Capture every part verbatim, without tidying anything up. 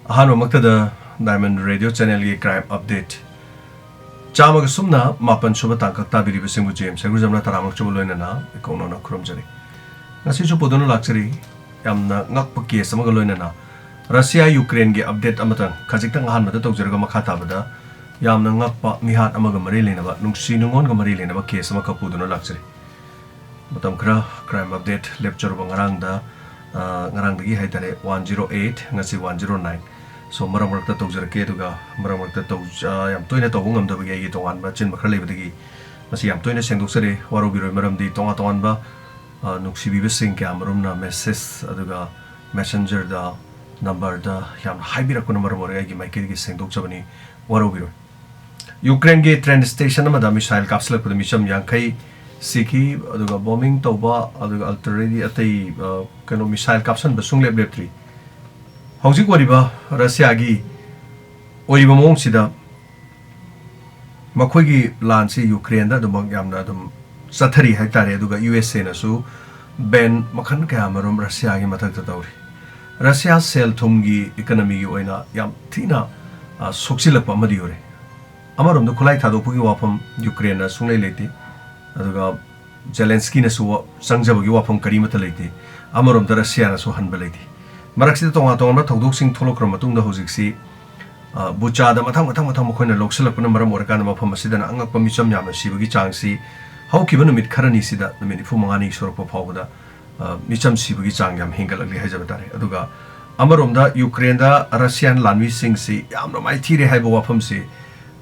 ꯑꯍꯥꯟꯕꯃꯛꯇꯗ Diamond Radio Channelꯒꯤ Crime Update ꯆꯥꯝꯃꯒ ꯁꯨꯞꯅ ꯃꯥꯄꯟ ꯁꯨꯕ ꯇꯥꯡꯀꯛ ꯇꯥꯕꯤꯔꯤꯕꯁꯤꯡꯕꯨ ꯖꯦꯝꯁ ꯍꯩꯒ꯭ꯔꯨꯖꯝꯅ ꯇꯔꯥꯃꯛ ꯁꯨꯕ ꯂꯣꯏꯅꯅ ꯏꯀꯧꯅꯅ ꯈꯨꯔꯨꯝꯖꯔꯤ꯫ ꯉꯁꯤꯁꯨ ꯄꯨꯗꯨꯅ ꯂꯥꯛꯆꯔꯤ ꯌꯥꯝꯅ ꯉꯛꯄ case ꯑꯃꯒ ꯂꯣꯏꯅꯅ꯫ ꯔꯁꯤꯌꯥ ꯌꯨꯀ꯭ꯔꯦꯟꯒꯤ update ꯑꯃꯇꯪ ꯈꯖꯤꯛꯇꯪ ꯑꯍꯥꯟꯕꯗ ꯇꯧꯖꯔꯒ, ꯃꯈꯥ ꯇꯥꯕꯗ ꯌꯥꯝꯅ ꯉꯛꯄ ꯃꯤꯍꯥꯠ ꯑꯃꯒ ꯃꯔꯤ ꯂꯩꯅꯕ, ꯅꯨꯡꯁꯤ ꯅꯨꯡꯉꯣꯟꯒ ꯃꯔꯤ ꯂꯩꯅꯕ case ꯑꯃꯈꯛ ꯄꯨꯗꯨꯅ ꯂꯥꯛꯆꯔꯤ꯫ ꯃꯇꯝ ꯈꯔ Crime Update ꯂꯦꯞꯆꯔꯨꯕ ꯉꯔꯥꯡꯗ, ꯑ, ꯉꯔꯥꯡꯗꯒꯤ ꯍꯥꯏꯇꯥꯔꯦ, one zero eight, ꯉꯁꯤ one zero nine꯫ So, ꯃꯔꯛ ꯃꯔꯛꯇ ꯇꯧꯖꯔꯛꯀꯦ, ꯑꯗꯨꯒ ꯃꯔꯛ ꯃꯔꯛꯇ ꯇꯧ-, ꯑ, ꯌꯥꯝ ꯇꯣꯏꯅ ꯇꯧꯕ ꯉꯝꯗꯕꯒꯤ ꯑꯩꯒꯤ ꯇꯣꯉꯥꯟꯕ ꯑꯆꯤꯟꯕ ꯈꯔ ꯂꯩꯕꯗꯒꯤ ꯃꯁꯤ ꯌꯥꯝ ꯇꯣꯏꯅ ꯁꯦꯡꯗꯣꯛꯆꯔꯦ꯫ ꯋꯥꯔꯧꯕꯤꯔꯣꯏ, ꯃꯔꯝꯗꯤ ꯇꯣꯉꯥꯟ ꯇꯣꯉꯥꯟꯕ, ꯑ, ꯅꯨꯡꯁꯤꯕꯤꯕꯁꯤꯡ ꯀꯌꯥ ꯃꯔꯨꯝꯅ message ꯑꯗꯨꯒ Messengerꯗ, numberꯗ ꯌꯥꯝꯅ ꯍꯥꯏꯕꯤꯔꯛꯄꯅ ꯃꯔꯝ ꯑꯣꯏꯔꯒ ꯑꯩꯒꯤ ꯃꯥꯏꯀꯩꯗꯒꯤ ꯁꯦꯡꯗꯣꯛꯆꯕꯅꯤ꯫ ꯋꯥꯔꯧꯕꯤꯔꯣꯏ꯫ ꯌꯨꯀ꯭ꯔꯦꯟꯒꯤ train station ꯑꯃꯗ missile ꯀꯥꯞꯁꯤꯜꯂꯛꯄꯗ ꯃꯤꯆꯝ ꯌꯥꯡꯈꯩ ꯁꯤꯈꯤ, ꯑꯗꯨꯒ bombing ꯇꯧꯕ, ꯑꯗꯨꯒ ꯑꯜꯇꯔꯦꯗꯤ ꯑꯇꯩ, ꯑ, ꯀꯩꯅꯣ, missile ꯀꯥꯞꯁꯟꯕ ꯁꯨꯡꯂꯦꯞ ꯂꯦꯞꯇ꯭ꯔꯤ꯫ ꯍꯧꯖꯤꯛ ꯑꯣꯏꯔꯤꯕ ꯔꯁꯤꯌꯥꯒꯤ ꯑꯣꯏꯔꯤꯕ ꯃꯑꯣꯡꯁꯤꯗ ꯃꯈꯣꯏꯒꯤ ꯂꯥꯟꯁꯤ ꯌꯨꯀ꯭ꯔꯦꯟꯗ ꯑꯗꯨꯃꯛ ꯌꯥꯝꯅ ꯑꯗꯨꯝ ꯆꯠꯊꯔꯤ ꯍꯥꯏꯇꯥꯔꯦ, ꯑꯗꯨꯒ ꯌꯨ ꯑꯦꯁ ꯑꯦꯅꯁꯨ ban ꯃꯈꯜ ꯀꯌꯥ ꯃꯔꯨꯝ ꯔꯁꯤꯌꯥꯒꯤ ꯃꯊꯛꯇ ꯇꯧꯔꯤ꯫ ꯔꯁꯤꯌꯥ ꯁꯦꯜ ꯊꯨꯝꯒꯤ, economyꯒꯤ ꯑꯣꯏꯅ ꯌꯥꯝ ꯊꯤꯅ, ꯑ, ꯁꯣꯛꯆꯤꯜꯂꯛꯄ ꯑꯃꯗꯤ ꯑꯣꯏꯔꯦ꯫ ꯑꯃꯔꯣꯝꯗ ꯈꯨꯠꯂꯥꯏ ꯊꯥꯗꯣꯛꯄꯒꯤ ꯋꯥꯐꯝ ꯌꯨꯀ꯭ꯔꯦꯟꯅ ꯁꯨꯡꯂꯩ ꯂꯩꯇꯦ, ꯑꯗꯨꯒ ꯖꯦꯂꯦꯟꯁꯀꯤꯅꯁꯨ ꯋꯥ-, ꯆꯪꯖꯕꯒꯤ ꯋꯥꯐꯝ ꯀꯔꯤꯃꯠꯇ ꯂꯩꯇꯦ꯫ ꯑꯃꯔꯣꯝꯗ ꯔꯁꯤꯌꯥꯅꯁꯨ ꯍꯟꯕ ꯂꯩꯇꯦ꯫ ꯃꯔꯛꯁꯤꯗ ꯇꯣꯉꯥꯟ ꯇꯣꯉꯥꯟꯕ ꯊꯧꯗꯣꯛꯁꯤꯡ ꯊꯣꯛꯂꯛꯈ꯭ꯔ ꯃꯇꯨꯡꯗ ꯍꯧꯖꯤꯛꯁꯤ, ꯑ, ꯕꯨꯆꯥꯗ ꯃꯊꯪ ꯃꯊꯪ ꯃꯊꯪ ꯃꯈꯣꯏꯅ ꯂꯧꯁꯤꯜꯂꯛꯄꯅ ꯃꯔꯝ ꯑꯣꯏꯔꯀꯥꯟꯗ ꯃꯐꯝ ꯑꯁꯤꯗꯅ ꯑꯉꯛꯄ ꯃꯤꯆꯝ ꯌꯥꯝꯅ ꯁꯤꯕꯒꯤ ꯆꯥꯡꯁꯤ ꯍꯧꯈꯤꯕ ꯅꯨꯃꯤꯠ ꯈꯔꯅꯤꯁꯤꯗ, ꯅꯨꯃꯤꯠ ꯅꯤꯐꯨ ꯃꯉꯥꯅꯤ ꯁꯨꯔꯛꯄ ꯐꯥꯎꯕꯗ, ꯑ, ꯃꯤꯆꯝ ꯁꯤꯕꯒꯤ ꯆꯥꯡ ꯌꯥꯝ ꯍꯦꯟꯒꯠꯂꯛꯂꯤ ꯍꯥꯏꯖꯕ ꯇꯥꯔꯦ꯫ ꯑꯗꯨꯒ ꯑꯃꯔꯣꯝꯗ ꯌꯨꯀ꯭ꯔꯦꯟꯗ ꯔꯁꯤꯌꯥꯟ ꯂꯥꯟꯃꯤꯁꯤꯡꯁꯤ ꯌꯥꯝꯅ ꯃꯥꯏꯊꯤꯔꯦ ꯍꯥꯏꯕ ꯋꯥꯐꯝꯁꯤ,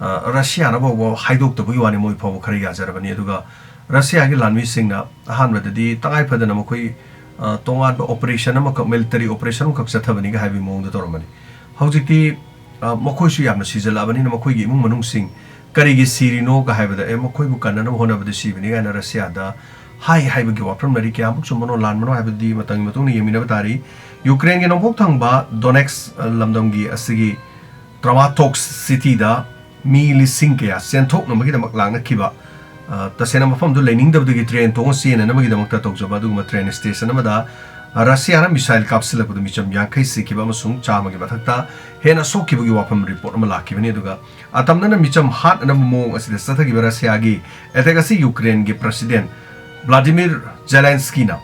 ꯑ, ꯔꯁꯤꯌꯥꯅ ꯐꯥꯎꯕ ꯍꯥꯏꯗꯣꯛꯇꯕꯒꯤ ꯋꯥꯅꯤ, ꯃꯣꯏ ꯐꯥꯎꯕ ꯈꯔ ꯌꯥꯖꯔꯕꯅꯤ꯫ ꯑꯗꯨꯒ ꯔꯁꯤꯌꯥꯒꯤ ꯂꯥꯟꯃꯤꯁꯤꯡꯅ ꯑꯍꯥꯟꯕꯗꯗꯤ ꯇꯉꯥꯏ ꯐꯗꯅ ꯃꯈꯣꯏ, ꯑ, ꯇꯣꯉꯥꯟꯕ operation ꯑꯃꯈꯛ, military operation ꯑꯃꯈꯛ ꯆꯠꯊꯕꯅꯤꯒ ꯍꯥꯏꯕꯒꯤ ꯃꯑꯣꯡꯗ ꯇꯧꯔꯝꯕꯅꯤ꯫ ꯍꯧꯖꯤꯛꯇꯤ, ꯑ, ꯃꯈꯣꯏꯁꯨ ꯌꯥꯝꯅ ꯁꯤꯖꯜꯂꯛꯑꯕꯅꯤꯅ ꯃꯈꯣꯏꯒꯤ ꯏꯃꯨꯡ ꯃꯅꯨꯡꯁꯤꯡ ꯀꯔꯤꯒꯤ ꯁꯤꯔꯤꯅꯣꯒ ꯍꯥꯏꯕꯗ, "ꯑꯦ, ꯃꯈꯣꯏꯕꯨ ꯀꯟꯅꯅꯕ ꯍꯣꯠꯅꯕꯗ ꯁꯤꯕꯅꯤ" ꯀꯥꯏꯅ ꯔꯁꯤꯌꯥꯗ ꯍꯥꯏ ꯍꯥꯏꯕꯒꯤ ꯋꯥꯐꯝ ꯂꯩꯔꯤ꯫ ꯀꯌꯥꯃꯨꯛ ꯆꯨꯝꯕꯅꯣ ꯂꯥꯟꯕꯅꯣ ꯍꯥꯏꯕꯗꯤ ꯃꯇꯝꯒꯤ ꯃꯇꯨꯡ ꯏꯟꯅ ꯌꯦꯡꯃꯤꯟꯅꯕ ꯇꯥꯔꯤ꯫ ꯌꯨꯀ꯭ꯔꯦꯟꯒꯤ ꯅꯣꯡꯄꯣꯛ ꯊꯪꯕ ꯗꯣꯅꯦꯠꯁ, ꯑ, ꯂꯝꯗꯝꯒꯤ ꯑꯁꯤꯒꯤ Kramatorsk cityꯗ ꯃꯤ ꯂꯤꯁꯤꯡ ꯀꯌꯥ ꯆꯦꯟꯊꯣꯛꯅꯕꯒꯤꯗꯃꯛ ꯂꯥꯡꯅꯈꯤꯕ, ꯑ, ꯇꯁꯦꯡꯅ ꯃꯐꯝꯗꯨ ꯂꯩꯅꯤꯡꯗꯕꯗꯒꯤ train ꯇꯣꯡꯉ ꯆꯦꯟꯅꯅꯕꯒꯤꯗꯃꯛꯇ ꯇꯧꯖꯕ ꯑꯗꯨꯒꯨꯝꯕ train station ꯑꯃꯗ ꯔꯁꯤꯌꯥꯅ ꯃꯤꯁꯥꯏꯜ ꯀꯥꯞꯁꯤꯜꯂꯛꯄꯗ ꯃꯤꯆꯝ ꯌꯥꯡꯈꯩ ꯁꯤꯈꯤꯕ ꯑꯃꯁꯨꯡ ꯆꯥꯝꯃꯒꯤ ꯃꯊꯛꯇ ꯍꯦꯟꯅ ꯁꯣꯛꯈꯤꯕꯒꯤ ꯋꯥꯐꯝ ꯔꯤꯄꯣꯔꯠ ꯑꯃ ꯂꯥꯛꯈꯤꯕꯅꯤ꯫ ꯑꯗꯨꯒ ꯑꯇꯝꯅꯅ ꯃꯤꯆꯝ ꯍꯥꯠꯅꯅꯕ ꯃꯑꯣꯡ ꯑꯁꯤꯗ ꯆꯠꯊꯈꯤꯕ ꯔꯁꯤꯌꯥꯒꯤ ꯑꯦꯇꯦꯛ ꯑꯁꯤ ꯌꯨꯀ꯭ꯔꯦꯟꯒꯤ ꯄ꯭ꯔꯁꯤꯗꯦꯟ ꯚ꯭ꯂꯥꯗꯤꯃꯤꯔ ꯖꯦꯂꯦꯟꯁꯀꯤꯅ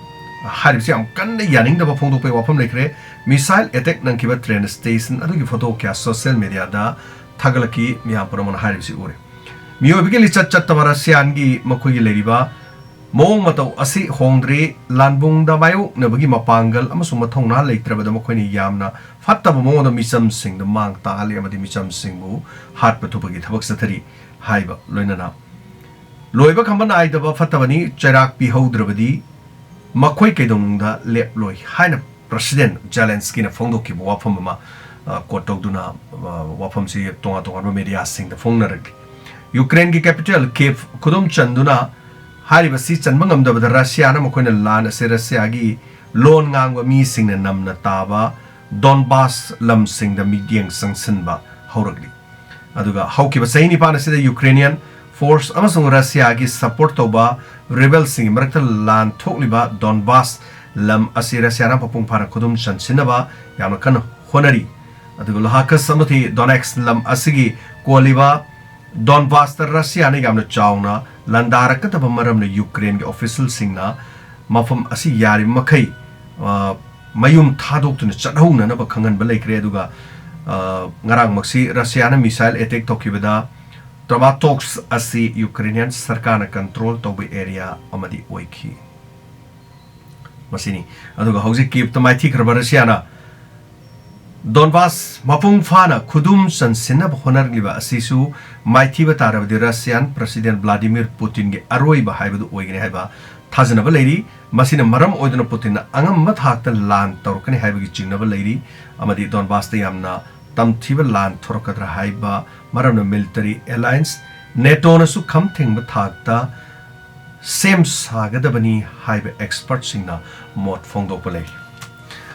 ꯍꯥꯏꯔꯤꯕꯁꯤ ꯌꯥꯝ ꯀꯟꯅ ꯌꯥꯅꯤꯡꯗꯕ ꯐꯣꯡꯗꯣꯛꯄꯒꯤ ꯋꯥꯐꯝ ꯂꯩꯈ꯭ꯔꯦ꯫ ꯃꯤꯁꯥꯏꯜ ꯑꯦꯇꯦꯛ ꯅꯪꯈꯤꯕ ꯇ꯭ꯔꯦꯟ ꯁ꯭ꯇꯦꯁꯟ ꯑꯗꯨꯒꯤ ꯐꯣꯇꯣ ꯀꯌꯥ ꯁꯣꯁꯤꯌꯦꯜ ꯃꯦꯗꯤꯌꯥꯗ ꯊꯥꯒꯠꯂꯛꯈꯤ꯫ ꯃꯤꯌꯥꯝ ꯄꯨꯝꯅꯃꯛꯅ ꯍꯥꯏꯔꯤꯕꯁꯤ ꯎꯔꯦ꯫ ꯃꯤꯑꯣꯏꯕꯒꯤ ꯂꯤꯆꯠ ꯆꯠꯇꯕ ꯔꯁꯤꯌꯥꯟꯒꯤ ꯃꯈꯣꯏꯒꯤ ꯂꯩꯔꯤꯕ ꯃꯑꯣꯡ ꯃꯇꯧ ꯑꯁꯤ ꯍꯣꯡꯗ꯭ꯔꯤ꯫ ꯂꯥꯟꯕꯨꯡꯗ ꯃꯥꯌꯣꯛꯅꯕꯒꯤ ꯃꯄꯥꯡꯒꯜ ꯑꯃꯁꯨꯡ ꯃꯊꯧꯅꯥ ꯂꯩꯇ꯭ꯔꯕꯗ ꯃꯈꯣꯏꯅ ꯌꯥꯝꯅ ꯐꯠꯇꯕ ꯃꯑꯣꯡꯗ ꯃꯤꯆꯝꯁꯤꯡꯗ ꯃꯥꯡ ꯇꯥꯛꯍꯜꯂꯤ ꯑꯃꯗꯤ ꯃꯤꯆꯝꯁꯤꯡꯕꯨ ꯍꯥꯠꯄ ꯊꯨꯕꯒꯤ ꯊꯕꯛ ꯆꯠꯊꯔꯤ ꯍꯥꯏꯕ ꯂꯣꯏꯅꯅ ꯂꯣꯏꯕ ꯈꯝꯕ ꯅꯥꯏꯗꯕ ꯐꯠꯇꯕꯅꯤ꯫ ꯆꯩꯔꯥꯛ ꯄꯤꯍꯧꯗ꯭ꯔꯕꯗꯤ ꯃꯈꯣꯏ ꯀꯩꯗꯧꯅꯨꯡꯗ ꯂꯦꯞꯂꯣꯏ ꯍꯥꯏꯅ ꯄ꯭ꯔꯁꯤꯗꯦꯟ ꯖꯦꯂꯦꯟꯁꯀꯤꯅ ꯐꯣꯡꯗꯣꯛꯈꯤꯕ ꯋꯥꯐꯝ ꯑꯃ, ꯑ, ꯀꯣꯠ ꯇꯧꯗꯨꯅ, ꯑ, ꯋꯥꯐꯝꯁꯤ ꯇꯣꯉꯥꯟ ꯇꯣꯉꯥꯟꯕ ꯃꯦꯗꯤꯌꯥꯁꯤꯡꯗ ꯐꯣꯡꯅꯔꯛꯂꯤ꯫ ꯌꯨꯀ꯭ꯔꯦꯟꯒꯤ ꯀꯦꯄꯤꯇꯦꯜ ꯀꯤꯚ ꯈꯨꯗꯨꯝ ꯆꯟꯗꯨꯅ ꯍꯥꯏꯔꯤꯕꯁꯤ ꯆꯟꯕ ꯉꯝꯗꯕꯗ ꯔꯁꯤꯌꯥꯅ ꯃꯈꯣꯏꯅ ꯂꯥꯟ ꯑꯁꯤ ꯔꯁꯤꯌꯥꯒꯤ ꯂꯣꯟ ꯉꯥꯡꯕ ꯃꯤꯁꯤꯡꯅ ꯅꯝꯅ ꯇꯥꯕ ꯗꯣꯟꯕꯥꯁ ꯂꯝꯁꯤꯡꯗ ꯃꯤꯠꯌꯦꯡ ꯆꯪꯁꯤꯟꯕ ꯍꯧꯔꯛꯂꯤ꯫ ꯑꯗꯨꯒ ꯍꯧꯈꯤꯕ ꯆꯍꯤ ꯅꯤꯄꯥꯟ ꯑꯁꯤꯗ ꯌꯨꯀ꯭ꯔꯦꯅꯤꯌꯟ ꯐꯣꯔꯁ ꯑꯃꯁꯨꯡ ꯔꯁꯤꯌꯥꯒꯤ ꯁꯄꯣꯔꯠ ꯇꯧꯕ ꯔꯦꯕꯦꯜꯁꯤꯡꯒꯤ ꯃꯔꯛꯇ ꯂꯥꯟ ꯊꯣꯛꯂꯤꯕ ꯗꯣꯟꯕꯥꯁ ꯂꯝ ꯑꯁꯤ ꯔꯁꯤꯌꯥꯅ ꯃꯄꯨꯡ ꯐꯥꯅ ꯈꯨꯗꯨꯝ ꯆꯟꯁꯤꯟꯅꯕ ꯌꯥꯝꯅ ꯀꯟꯅ ꯍꯣꯠꯅꯔꯤ꯫ ꯑꯗꯨꯒ ꯂꯨꯍꯥꯀꯁ ꯑꯃꯗꯤ ꯗꯣꯅꯦꯛꯁ ꯂꯝ ꯑꯁꯤꯒꯤ ꯀꯣꯜꯂꯤꯕ ꯗꯣꯟꯕꯥꯁꯇ ꯔꯁꯤꯌꯥꯅ ꯌꯥꯝꯅ ꯆꯥꯎꯅ ꯂꯥꯟꯗꯥꯔꯛꯀꯗꯕ ꯃꯔꯝꯅ ꯌꯨꯀ꯭ꯔꯦꯟꯒꯤ ꯑꯣꯐꯤꯁꯤꯌꯦꯜꯁꯤꯡꯅ ꯃꯐꯝ ꯑꯁꯤ ꯌꯥꯔꯤꯕ ꯃꯈꯩ, ꯑ, ꯃꯌꯨꯝ ꯊꯥꯗꯣꯛꯇꯨꯅ ꯆꯠꯍꯧꯅꯅꯕ ꯈꯪꯍꯟꯕ ꯂꯩꯈ꯭ꯔꯦ꯫ ꯑꯗꯨꯒ, ꯑ, ꯉꯔꯥꯡꯃꯛꯁꯤ ꯔꯁꯤꯌꯥꯅ ꯃꯤꯁꯥꯏꯜ ꯑꯦꯇꯦꯛ ꯇꯧꯈꯤꯕꯗ ꯇ꯭ꯔꯥꯃꯥꯇꯣꯛꯁ ꯑꯁꯤ ꯌꯨꯀ꯭ꯔꯦꯅꯤꯌꯟ ꯁꯔꯀꯥꯔꯅ ꯀꯟꯇ꯭ꯔꯣꯜ ꯇꯧꯕ ꯑꯦꯔꯤꯌꯥ ꯑꯃꯗꯤ ꯑꯣꯏꯈꯤ꯫ ꯃꯁꯤꯅꯤ꯫ ꯑꯗꯨꯒ ꯍꯧꯖꯤꯛ ꯀꯤꯞꯇ ꯃꯥꯏꯊꯤꯈ꯭ꯔꯕ ꯔꯁꯤꯌꯥꯅ ꯗꯣꯟꯕꯥꯁ ꯃꯄꯨꯡ ꯐꯥꯅ ꯈꯨꯗꯨꯝ ꯆꯟꯁꯤꯟꯅꯕ ꯍꯣꯠꯅꯔꯛꯂꯤꯕ ꯑꯁꯤꯁꯨ ꯃꯥꯏꯊꯤꯕ ꯇꯥꯔꯕꯗꯤ ꯔꯁꯤꯌꯥꯟ ꯄ꯭ꯔꯁꯤꯗꯦꯟ ꯚ꯭ꯂꯥꯗꯤꯃꯤꯔ ꯄꯨꯇꯤꯟꯒꯤ ꯑꯔꯣꯏꯕ ꯍꯥꯏꯕꯗꯨ ꯑꯣꯏꯒꯅꯤ ꯍꯥꯏꯕ ꯊꯥꯖꯅꯕ ꯂꯩꯔꯤ꯫ ꯃꯁꯤꯅ ꯃꯔꯝ ꯑꯣꯏꯗꯨꯅ ꯄꯨꯇꯤꯟꯅ ꯑꯉꯝꯕ ꯊꯥꯛꯇ ꯂꯥꯟ ꯇꯧꯔꯛꯀꯅꯤ ꯍꯥꯏꯕꯒꯤ ꯆꯤꯡꯅꯕ ꯂꯩꯔꯤ ꯑꯃꯗꯤ ꯗꯣꯟꯕꯥꯁꯇ ꯌꯥꯝꯅ ꯇꯝꯊꯤꯕ ꯂꯥꯟ ꯊꯣꯔꯛꯀꯗ꯭ꯔꯥ ꯍꯥꯏꯕ ꯃꯔꯝꯅ ꯃꯤꯂꯤꯇꯔꯤ ꯑꯦꯂꯥꯌꯟꯁ ꯅꯦꯇꯣꯅꯁꯨ ꯈꯝ ꯊꯦꯡꯕ ꯊꯥꯛꯇ ꯁꯦꯝ ꯁꯥꯒꯗꯕꯅꯤ ꯍꯥꯏꯕ ꯑꯦꯛꯁꯄꯔꯠꯁꯤꯡꯅ ꯃꯣꯠ ꯐꯣꯡꯗꯣꯛꯄ ꯂꯩꯔꯤ꯫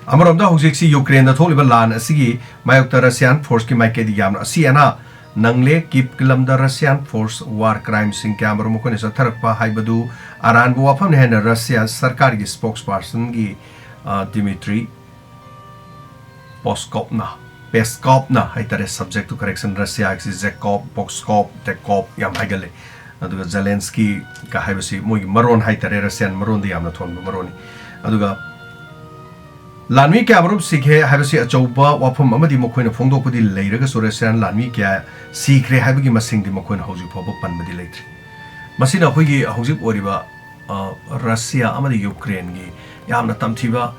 ꯑꯃꯔꯣꯝꯗ ꯍꯧꯖꯤꯛꯁꯤ ꯌꯨꯀ꯭ꯔꯦꯟꯗ ꯊꯣꯛꯂꯤꯕ ꯂꯥꯟ ꯑꯁꯤꯒꯤ ꯃꯥꯌꯣꯛꯇ ꯔꯁꯤꯌꯥꯟ ꯐꯣꯔꯁꯀꯤ ꯃꯥꯏꯀꯩꯗ ꯌꯥꯝꯅ ꯑꯁꯤ ꯑꯅꯥ ꯅꯪꯂꯦ꯫ ꯀꯤꯞꯀꯤ ꯂꯝꯗ ꯔꯁꯤꯌꯥꯟ ꯐꯣꯔꯁ ꯋꯥꯔ ꯀ꯭ꯔꯥꯏꯝꯁꯤꯡ ꯀꯌꯥꯃꯔꯨꯝ ꯃꯈꯣꯏꯅ ꯆꯠꯊꯔꯛꯄ ꯍꯥꯏꯕꯗꯨ ꯑꯔꯥꯟꯕ ꯋꯥꯐꯝꯅꯤ ꯍꯥꯏꯅ ꯔꯁꯤꯌꯥ ꯁꯔꯀꯥꯔꯒꯤ ꯁ꯭ꯄꯣꯛꯁ ꯄꯥꯔꯁꯟꯒꯤ ꯑ, ꯗꯤꯃꯤꯇ꯭ꯔꯤ ꯄꯣꯁꯀꯣꯞꯅ, ꯄꯦꯁꯀꯣꯞꯅ ꯍꯥꯏꯇꯥꯔꯦ, subject to correction, ꯔꯁꯤꯌꯥꯒꯤꯁꯤ ꯖꯦꯀꯣꯞ, ꯄꯣꯛꯁꯀꯣꯞ, ꯇꯦꯀꯣꯞ ꯌꯥꯝ ꯍꯥꯏꯒꯜꯂꯦ꯫ ꯑꯗꯨꯒ ꯖꯦꯂꯦꯟꯁꯀꯤꯒ ꯍꯥꯏꯕꯁꯤ ꯃꯣꯏꯒꯤ ꯃꯔꯣꯟ ꯍꯥꯏꯇꯥꯔꯦ, ꯔꯁꯤꯌꯥꯟ ꯃꯔꯣꯟꯗ ꯌꯥꯝꯅ ꯊꯣꯟꯕ ꯃꯔꯣꯟꯅꯤ꯫ ꯑꯗꯨꯒ ꯂꯥꯟꯃꯤ ꯀꯌꯥꯃꯔꯨꯝ ꯁꯤꯈ꯭ꯔꯦ ꯍꯥꯏꯕꯁꯤ ꯑꯆꯧꯕ ꯋꯥꯐꯝ ꯑꯃꯗꯤ ꯃꯈꯣꯏꯅ ꯐꯣꯡꯗꯣꯛꯄꯗꯤ ꯂꯩꯔꯒꯁꯨ, ꯔꯁꯤꯌꯥꯟ ꯂꯥꯟꯃꯤ ꯀꯌꯥ ꯁꯤꯈ꯭ꯔꯦ ꯍꯥꯏꯕꯒꯤ ꯃꯁꯤꯡꯗꯤ ꯃꯈꯣꯏꯅ ꯍꯧꯖꯤꯛ ꯐꯥꯎꯕ ꯄꯟꯕꯗꯤ ꯂꯩꯇ꯭ꯔꯤ꯫ ꯃꯁꯤꯅ ꯑꯩꯈꯣꯏꯒꯤ ꯍꯧꯖꯤꯛ ꯑꯣꯏꯔꯤꯕ, ꯑ, ꯔꯁꯤꯌꯥ ꯑꯃꯗꯤ ꯌꯨꯀ꯭ꯔꯦꯟꯒꯤ ꯌꯥꯝꯅ ꯇꯝꯊꯤꯕ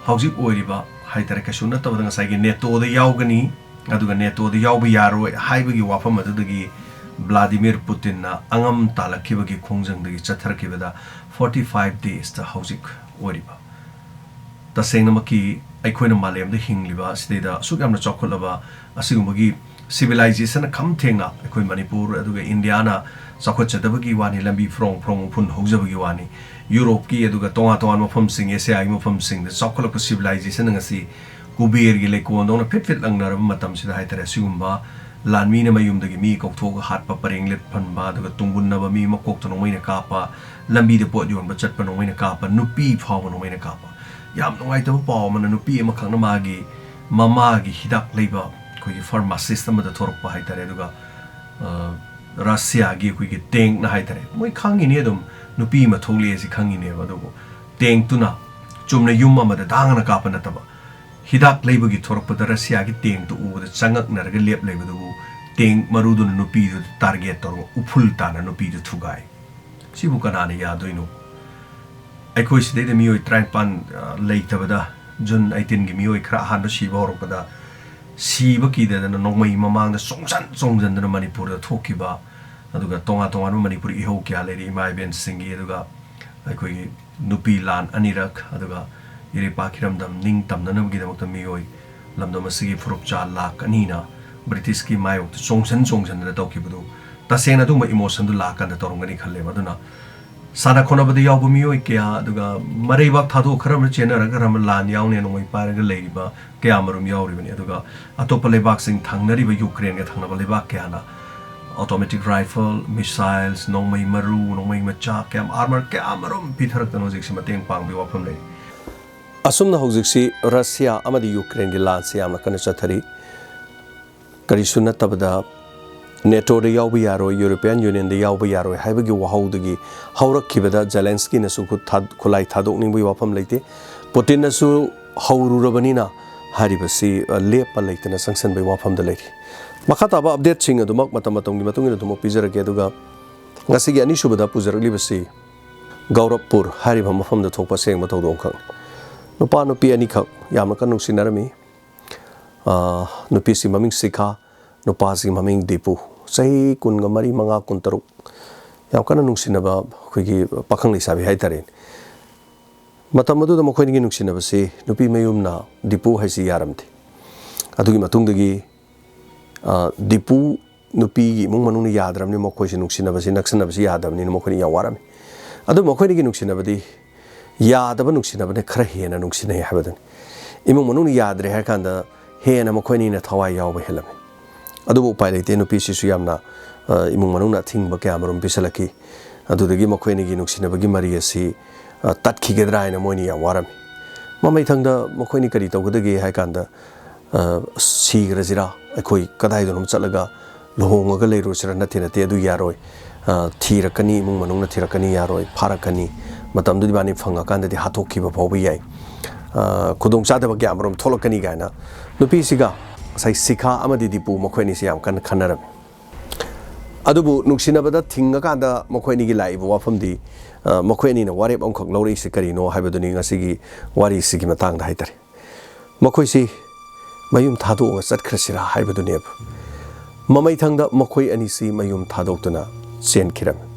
ꯍꯧꯖꯤꯛ ꯑꯣꯏꯔꯤꯕ ꯍꯥꯏꯇꯥꯔꯦ, ꯀꯩꯁꯨ ꯅꯠꯇꯕꯗ ꯉꯁꯥꯏꯒꯤ ꯅꯦꯇꯣꯗ ꯌꯥꯎꯒꯅꯤ, ꯑꯗꯨꯒ ꯅꯦꯇꯣꯗ ꯌꯥꯎꯕ ꯌꯥꯔꯣꯏ ꯍꯥꯏꯕꯒꯤ ꯋꯥꯐꯝ ꯑꯗꯨꯗꯒꯤ ꯕ꯭ꯂꯥꯗꯤꯃꯤꯔ ꯄꯨꯇꯤꯟꯅ ꯑꯉꯝ ꯇꯥꯜꯂꯛꯈꯤꯕꯒꯤ ꯈꯣꯡꯖꯪꯗꯒꯤ ꯆꯠꯊꯔꯛꯈꯤꯕꯗ forty five days ꯇ ꯍꯧꯖꯤꯛ ꯑꯣꯏꯔꯤꯕ, ꯇꯁꯦꯡꯅꯃꯛꯀꯤ ꯑꯩꯈꯣꯏꯅ ꯃꯥꯂꯦꯝꯗ ꯍꯤꯡꯂꯤꯕ ꯑꯁꯤꯗꯩꯗ ꯑꯁꯨꯛ ꯌꯥꯝꯅ ꯆꯥꯎꯈꯠꯂꯕ ꯑꯁꯤꯒꯨꯝꯕꯒꯤ civilization ꯈꯝ ꯊꯦꯡꯅ ꯑꯩꯈꯣꯏ ꯃꯅꯤꯄꯨꯔ ꯑꯗꯨꯒ ꯏꯟꯗꯤꯌꯥꯅ ꯆꯥꯎꯈꯠꯆꯗꯕꯒꯤ ꯋꯥꯅꯤ, ꯂꯝꯕꯤ ꯐ꯭ꯔꯣꯡ ꯐ꯭ꯔꯣꯡ ꯎꯐꯨꯟ ꯍꯧꯖꯕꯒꯤ ꯋꯥꯅꯤ꯫ ꯌꯨꯔꯣꯞꯀꯤ ꯑꯗꯨꯒ ꯇꯣꯉꯥꯟ ꯇꯣꯉꯥꯟꯕ ꯃꯐꯝꯁꯤꯡ, ꯑꯦꯁꯤꯌꯥꯒꯤ ꯃꯐꯝꯁꯤꯡꯗ ꯆꯥꯎꯈꯠꯂꯛꯄ civilization ꯉꯁꯤ ꯀꯨꯕꯦꯔꯒꯤ ꯂꯩꯀꯣꯜꯗꯧꯅ ꯐꯤꯠ ꯐꯤꯠ ꯂꯪꯅꯔꯕ ꯃꯇꯝꯁꯤꯗ ꯍꯥꯏꯇꯥꯔꯦ, ꯑꯁꯤꯒꯨꯝꯕ ꯂꯥꯟꯃꯤꯅ ꯃꯌꯨꯝꯗꯒꯤ ꯃꯤ ꯀꯧꯊꯣꯛꯑꯒ ꯍꯥꯠꯄ, ꯄꯔꯦꯡ ꯂꯤꯠꯍꯟꯕ, ꯑꯗꯨꯒ ꯇꯨꯡꯒꯨꯟꯅꯕ ꯃꯤ ꯃꯀꯣꯛꯇ ꯅꯣꯡꯃꯩꯅ ꯀꯥꯞꯄ, ꯂꯝꯕꯤꯗ ꯄꯣꯠ ꯌꯣꯟꯕ ꯆꯠꯄ ꯅꯣꯡꯃꯩꯅ ꯀꯥꯞꯄ, ꯅꯨꯄꯤ ꯐꯥꯎꯕ ꯅꯣꯡꯃꯩꯅ ꯀꯥꯞꯄ꯫ ꯌꯥꯝ ꯅꯨꯡꯉꯥꯏꯇꯕ ꯄꯥꯎ ꯑꯃꯅ, ꯅꯨꯄꯤ ꯑꯃꯈꯛꯅ ꯃꯥꯒꯤ ꯃꯃꯥꯒꯤ ꯍꯤꯗꯥꯛ ꯂꯩꯕ ꯑꯩꯈꯣꯏꯒꯤ pharmacist ꯑꯃꯗ ꯊꯣꯔꯛꯄ ꯍꯥꯏꯇꯥꯔꯦ꯫ ꯑꯗꯨꯒ, ꯑ, ꯔꯁꯤꯌꯥꯒꯤ ꯑꯩꯈꯣꯏꯒꯤ ꯇꯦꯡꯛꯅ ꯍꯥꯏꯇꯥꯔꯦ, ꯃꯣꯏ ꯈꯪꯉꯤꯅꯦ ꯑꯗꯨꯝ, ꯅꯨꯄꯤ ꯑꯃ ꯊꯣꯛꯂꯛꯑꯦ ꯁꯤ ꯈꯪꯉꯤꯅꯦꯕ꯫ ꯑꯗꯨꯕꯨ ꯇꯦꯡꯛꯇꯨꯅ ꯆꯨꯝꯅ ꯌꯨꯝ ꯑꯃꯗ ꯗꯥꯡꯅ ꯀꯥꯞꯄ ꯅꯠꯇꯕ, ꯍꯤꯗꯥꯛ ꯂꯩꯕꯒꯤ ꯊꯣꯔꯛꯄꯗ ꯔꯁꯤꯌꯥꯒꯤ ꯇꯦꯡꯛꯇꯨ ꯎꯕꯗ ꯆꯉꯛꯅꯔꯒ ꯂꯦꯞ ꯂꯩꯕꯗꯨꯕꯨ, ꯇꯦꯡꯛ ꯃꯔꯨꯗꯨꯅ ꯅꯨꯄꯤꯗꯨꯗ target ꯇꯧꯔꯒ ꯎꯐꯨꯜ ꯇꯥꯅ ꯅꯨꯄꯤꯗꯨ ꯊꯨꯒꯥꯏ꯫ ꯁꯤꯕꯨ ꯀꯅꯥꯅ ꯌꯥꯗꯣꯏꯅꯣ? ꯑꯩꯈꯣꯏ ꯁꯤꯗꯩꯗ ꯃꯤꯑꯣꯏ ꯇꯔꯥꯅꯤꯄꯥꯟ, ꯑ, ꯂꯩꯇꯕꯗ, ꯖꯨꯟ eighteenꯒꯤ ꯃꯤꯑꯣꯏ ꯈꯔ ꯑꯍꯥꯟꯕ ꯁꯤꯕ ꯍꯧꯔꯛꯄꯗ, ꯁꯤꯕ ꯀꯤꯗꯗꯅ ꯅꯣꯡꯃꯩ ꯃꯃꯥꯡꯗ ꯆꯣꯡꯁꯟ ꯆꯣꯡꯁꯟꯗꯅ ꯃꯅꯤꯄꯨꯔꯗ ꯊꯣꯛꯈꯤꯕ, ꯑꯗꯨꯒ ꯇꯣꯉꯥꯟ ꯇꯣꯉꯥꯟꯕ ꯃꯅꯤꯄꯨꯔ ꯏꯍꯧ ꯀꯌꯥ ꯂꯩꯔꯤ, ꯏꯃꯥ ꯏꯕꯦꯟꯁꯤꯡꯒꯤ, ꯑꯗꯨꯒ ꯑꯩꯈꯣꯏꯒꯤ ꯅꯨꯄꯤ ꯂꯥꯟ ꯑꯅꯤꯔꯛ, ꯑꯗꯨꯒ ꯏꯔꯩꯄꯥꯛ ꯏꯔꯝꯗꯝ ꯅꯤꯡ ꯇꯝꯅꯅꯕꯒꯤꯗꯃꯛꯇ ꯃꯤꯑꯣꯏ ꯂꯝꯗꯝ ꯑꯁꯤꯒꯤ ꯐꯨꯔꯨꯞꯆꯥ ꯂꯥꯈ ꯑꯅꯤꯅ ꯕ꯭ꯔꯤꯇꯤꯁꯀꯤ ꯃꯥꯌꯣꯛꯇ ꯆꯣꯡꯁꯟ ꯆꯣꯡꯁꯟꯗꯅ ꯇꯧꯈꯤꯕꯗꯨ, ꯇꯁꯦꯡꯅ ꯑꯗꯨꯒꯨꯝꯕ emotionꯗꯨ ꯂꯥꯛꯀꯥꯟꯗ ꯇꯧꯔꯝꯒꯅꯤ ꯈꯜꯂꯦꯕ꯫ ꯑꯗꯨꯅ ꯁꯥꯟꯅ ꯈꯣꯠꯅꯕꯗ ꯌꯥꯎꯕ ꯃꯤꯑꯣꯏ ꯀꯌꯥ, ꯑꯗꯨꯒ ꯃꯔꯩꯕꯥꯛ ꯊꯥꯗꯣꯛꯑ ꯈꯔ ꯑꯃꯅ ꯆꯦꯟꯅꯔꯒ ꯈꯔ ꯑꯃ ꯂꯥꯟ ꯌꯥꯎꯅꯦ ꯅꯣꯡꯃꯩ ꯄꯥꯏꯔꯒ ꯂꯩꯔꯤꯕ ꯀꯌꯥ ꯑꯃꯔꯣꯝ ꯌꯥꯎꯔꯤꯕꯅꯤ꯫ ꯑꯗꯨꯒ ꯑꯇꯣꯞꯄ ꯂꯩꯕꯥꯛꯁꯤꯡ ꯊꯪꯅꯔꯤꯕ ꯌꯨꯀ꯭ꯔꯦꯟꯒ ꯊꯪꯅꯕ ꯂꯩꯕꯥꯛ ꯀꯌꯥꯅ automatic rifle, missiles, ꯅꯣꯡꯃꯩ ꯃꯔꯨ, ꯅꯣꯡꯃꯩ ꯃꯆꯥ ꯀꯌꯥ, armor ꯀꯌꯥ ꯑꯃꯔꯣꯝ ꯄꯤꯊꯔꯛꯇꯅ ꯍꯧꯖꯤꯛꯁꯤ ꯃꯇꯦꯡ ꯄꯥꯡꯕꯒꯤ ꯋꯥꯐꯝ ꯂꯩ꯫ ꯑꯁꯨꯝꯅ ꯍꯧꯖꯤꯛꯁꯤ ꯔꯁꯤꯌꯥ ꯑꯃꯗꯤ ꯌꯨꯀ꯭ꯔꯦꯟꯒꯤ ꯂꯥꯟꯁꯤ ꯌꯥꯝꯅ ꯀꯟꯅ ꯆꯠꯊꯔꯤ꯫ ꯀꯔꯤꯁꯨ ꯅꯠꯇꯕꯗ ꯅꯦꯇꯣꯗ ꯌꯥꯎꯕ ꯌꯥꯔꯣꯏ, ꯌꯨꯔꯣꯄꯤꯌꯥꯟ ꯌꯨꯅꯤꯌꯟꯗ ꯌꯥꯎꯕ ꯌꯥꯔꯣꯏ ꯍꯥꯏꯕꯒꯤ ꯋꯥꯍꯧꯗꯒꯤ ꯍꯧꯔꯛꯈꯤꯕꯗ ꯖꯦꯂꯦꯟꯁꯀꯤꯅꯁꯨ ꯈꯨꯠ ꯊꯥ-, ꯈꯨꯠꯂꯥꯏ ꯊꯥꯗꯣꯛꯅꯤꯡꯕꯒꯤ ꯋꯥꯐꯝ ꯂꯩꯇꯦ꯫ ꯄꯨꯇꯤꯟꯅꯁꯨ ꯍꯧꯔꯨꯔꯕꯅꯤꯅ ꯍꯥꯏꯔꯤꯕꯁꯤ, ꯑ, ꯂꯦꯞꯄ ꯂꯩꯇꯅ ꯆꯪꯁꯤꯟꯕꯒꯤ ꯋꯥꯐꯝꯗ ꯂꯩꯔꯤ꯫ ꯃꯈꯥ ꯇꯥꯕ ꯑꯞꯗꯦꯠꯁꯤꯡ ꯑꯗꯨꯃꯛ ꯃꯇꯝ ꯃꯇꯝꯒꯤ ꯃꯇꯨꯡ ꯏꯟꯅ ꯑꯗꯨꯃꯛ ꯄꯤꯖꯔꯛꯀꯦ꯫ ꯑꯗꯨꯒ ꯉꯁꯤꯒꯤ ꯑꯅꯤꯁꯨꯕꯗ ꯄꯨꯖꯔꯛꯂꯤꯕꯁꯤ ꯒꯧꯔꯕꯄꯨꯔ ꯍꯥꯏꯔꯤꯕ ꯃꯐꯝꯗ ꯊꯣꯛꯄ ꯑꯁꯦꯡꯕ ꯊꯧꯗꯣꯛ ꯑꯃꯈꯛꯅꯤ꯫ ꯅꯨꯄꯥ ꯅꯨꯄꯤ ꯑꯅꯤꯈꯛ ꯌꯥꯝꯅ ꯀꯟꯅ ꯅꯨꯡꯁꯤꯅꯔꯝꯃꯤ꯫ ꯑ, ꯅꯨꯄꯤꯁꯤ ꯃꯃꯤꯡ ꯁꯤꯈꯥ, ꯅꯨꯄꯥꯁꯤ ꯃꯃꯤꯡ ꯗꯤꯄꯨ꯫ ꯆꯍꯤ ꯀꯨꯟꯒ ꯃꯔꯤ, ꯃꯉꯥ, ꯀꯨꯟꯇꯔꯨꯛ, ꯌꯥꯝ ꯀꯟꯅ ꯅꯨꯡꯁꯤꯅꯕ ꯑꯩꯈꯣꯏꯒꯤ ꯄꯥꯈꯪ ꯂꯩꯁꯥꯕꯤ ꯍꯥꯏꯇꯥꯔꯦꯅꯦ꯫ ꯃꯇꯝ ꯑꯗꯨꯗ ꯃꯈꯣꯏ ꯑꯅꯤꯒꯤ ꯅꯨꯡꯁꯤꯅꯕꯁꯤ ꯅꯨꯄꯤ ꯃꯌꯨꯝꯅ ꯗꯤꯄꯨ ꯍꯥꯏꯁꯤ ꯌꯥꯔꯝꯗꯦ꯫ ꯑꯗꯨꯒꯤ ꯃꯇꯨꯡꯗꯒꯤ, ꯑ, ꯗꯤꯄꯨ ꯅꯨꯄꯤꯒꯤ ꯏꯃꯨꯡ ꯃꯅꯨꯡꯅ ꯌꯥꯗ꯭ꯔꯕꯅꯤ, ꯃꯈꯣꯏꯁꯤ ꯅꯨꯡꯁꯤꯅꯕꯁꯤ, ꯅꯛꯁꯤꯟꯅꯕꯁꯤ ꯌꯥꯗꯕꯅꯤꯅ ꯃꯈꯣꯏꯅ ꯌꯥꯝ ꯋꯥꯔꯝꯃꯤ꯫ ꯑꯗꯨ ꯃꯈꯣꯏ ꯑꯅꯤꯒꯤ ꯅꯨꯡꯁꯤꯅꯕꯗꯤ ꯌꯥꯗꯕ ꯅꯨꯡꯁꯤꯅꯕꯅ ꯈꯔ ꯍꯦꯟꯅ ꯅꯨꯡꯁꯤꯅꯩ ꯍꯥꯏꯕꯗꯨꯅꯤ꯫ ꯏꯃꯨꯡ ꯃꯅꯨꯡꯅ ꯌꯥꯗ꯭ꯔꯦ ꯍꯥꯏꯔ ꯀꯥꯟꯗ ꯍꯦꯟꯅ ꯃꯈꯣꯏ ꯑꯅꯤꯅ ꯊꯋꯥꯏ ꯌꯥꯎꯕ ꯍꯦꯜꯂꯝꯃꯤ꯫ ꯑꯗꯨꯕꯨ ꯎꯄꯥꯏ ꯂꯩꯇꯦ, ꯅꯨꯄꯤꯁꯤꯁꯨ ꯌꯥꯝꯅ, ꯑ, ꯏꯃꯨꯡ ꯃꯅꯨꯡꯅ ꯑꯊꯤꯡꯕ ꯀꯌꯥ ꯑꯃꯔꯣꯝ ꯄꯤꯁꯜꯂꯛꯈꯤ꯫ ꯑꯗꯨꯗꯒꯤ ꯃꯈꯣꯏ ꯑꯅꯤꯒꯤ ꯅꯨꯡꯁꯤꯅꯕꯒꯤ ꯃꯔꯤ ꯑꯁꯤ, ꯑ, ꯇꯠꯈꯤꯒꯗ꯭ꯔꯥ ꯍꯥꯏꯅ ꯃꯣꯏꯅ ꯌꯥꯝ ꯋꯥꯔꯝꯃꯤ꯫ ꯃꯃꯩꯊꯪꯗ ꯃꯈꯣꯏꯅꯤ ꯀꯔꯤ ꯇꯧꯒꯗꯒꯦ ꯍꯥꯏ ꯀꯥꯟꯗ, ꯑ, ꯁꯤꯈ꯭ꯔꯁꯤꯔꯥ, ꯑꯩꯈꯣꯏ ꯀꯗꯥꯏꯗꯅꯣꯝ ꯆꯠꯂꯒ ꯂꯨꯍꯣꯡꯉꯒ ꯂꯩꯔꯨꯁꯤꯔꯥ? ꯅꯠꯇꯦ, ꯅꯠꯇꯦ, ꯑꯗꯨ ꯌꯥꯔꯣꯏ꯫ ꯑ, ꯊꯤꯔꯛꯀꯅꯤ, ꯏꯃꯨꯡ ꯃꯅꯨꯡꯅ ꯊꯤꯔꯛꯀꯅꯤ, ꯌꯥꯔꯣꯏ, ꯐꯥꯔꯛꯀꯅꯤ꯫ ꯃꯇꯝꯗꯨꯗ ꯏꯕꯥꯅꯤ ꯐꯪꯉꯀꯥꯟꯗꯗꯤ ꯍꯥꯠꯇꯣꯛꯈꯤꯕ ꯐꯥꯎꯕ ꯌꯥꯏ꯫ ꯑ, ꯈꯨꯗꯣꯡꯆꯥꯗꯕ ꯀꯌꯥ ꯑꯃꯔꯣꯝ ꯊꯣꯛꯂꯛꯀꯅꯤ ꯀꯥꯏꯅ ꯅꯨꯄꯤꯁꯤꯒ ꯉꯁꯥꯏ ꯁꯤꯈꯥ ꯑꯃꯗꯤ ꯗꯤꯄꯨ ꯃꯈꯣꯏ ꯑꯅꯤꯁꯤ ꯌꯥꯝ ꯀꯟꯅ ꯈꯟꯅꯔꯝꯃꯤ꯫ ꯑꯗꯨꯕꯨ ꯅꯨꯡꯁꯤꯅꯕꯗ ꯊꯤꯡꯉꯀꯥꯟꯗ ꯃꯈꯣꯏ ꯑꯅꯤꯒꯤ ꯂꯥꯛꯏꯕ ꯋꯥꯐꯝꯗꯤ, ꯑ, ꯃꯈꯣꯏ ꯑꯅꯤꯅ ꯋꯥꯔꯦꯞ ꯑꯃꯈꯛ ꯂꯧꯔꯛꯏꯁꯤ ꯀꯔꯤꯅꯣ ꯍꯥꯏꯕꯗꯨꯅꯤ ꯉꯁꯤꯒꯤ ꯋꯥꯔꯤꯁꯤꯒꯤ ꯃꯇꯥꯡꯗ ꯍꯥꯏꯇꯥꯔꯦ꯫ ꯃꯈꯣꯏꯁꯤ ꯃꯌꯨꯝ ꯊꯥꯗꯣꯛꯑꯒ ꯆꯠꯈ꯭ꯔꯁꯤꯔꯥ ꯍꯥꯏꯕꯗꯨꯅꯦꯕ꯫ ꯃꯃꯩꯊꯪꯗ ꯃꯈꯣꯏ ꯑꯅꯤꯁꯤ ꯃꯌꯨꯝ ꯊꯥꯗꯣꯛꯇꯨꯅ ꯆꯦꯟꯈꯤꯔꯝꯃꯤ꯫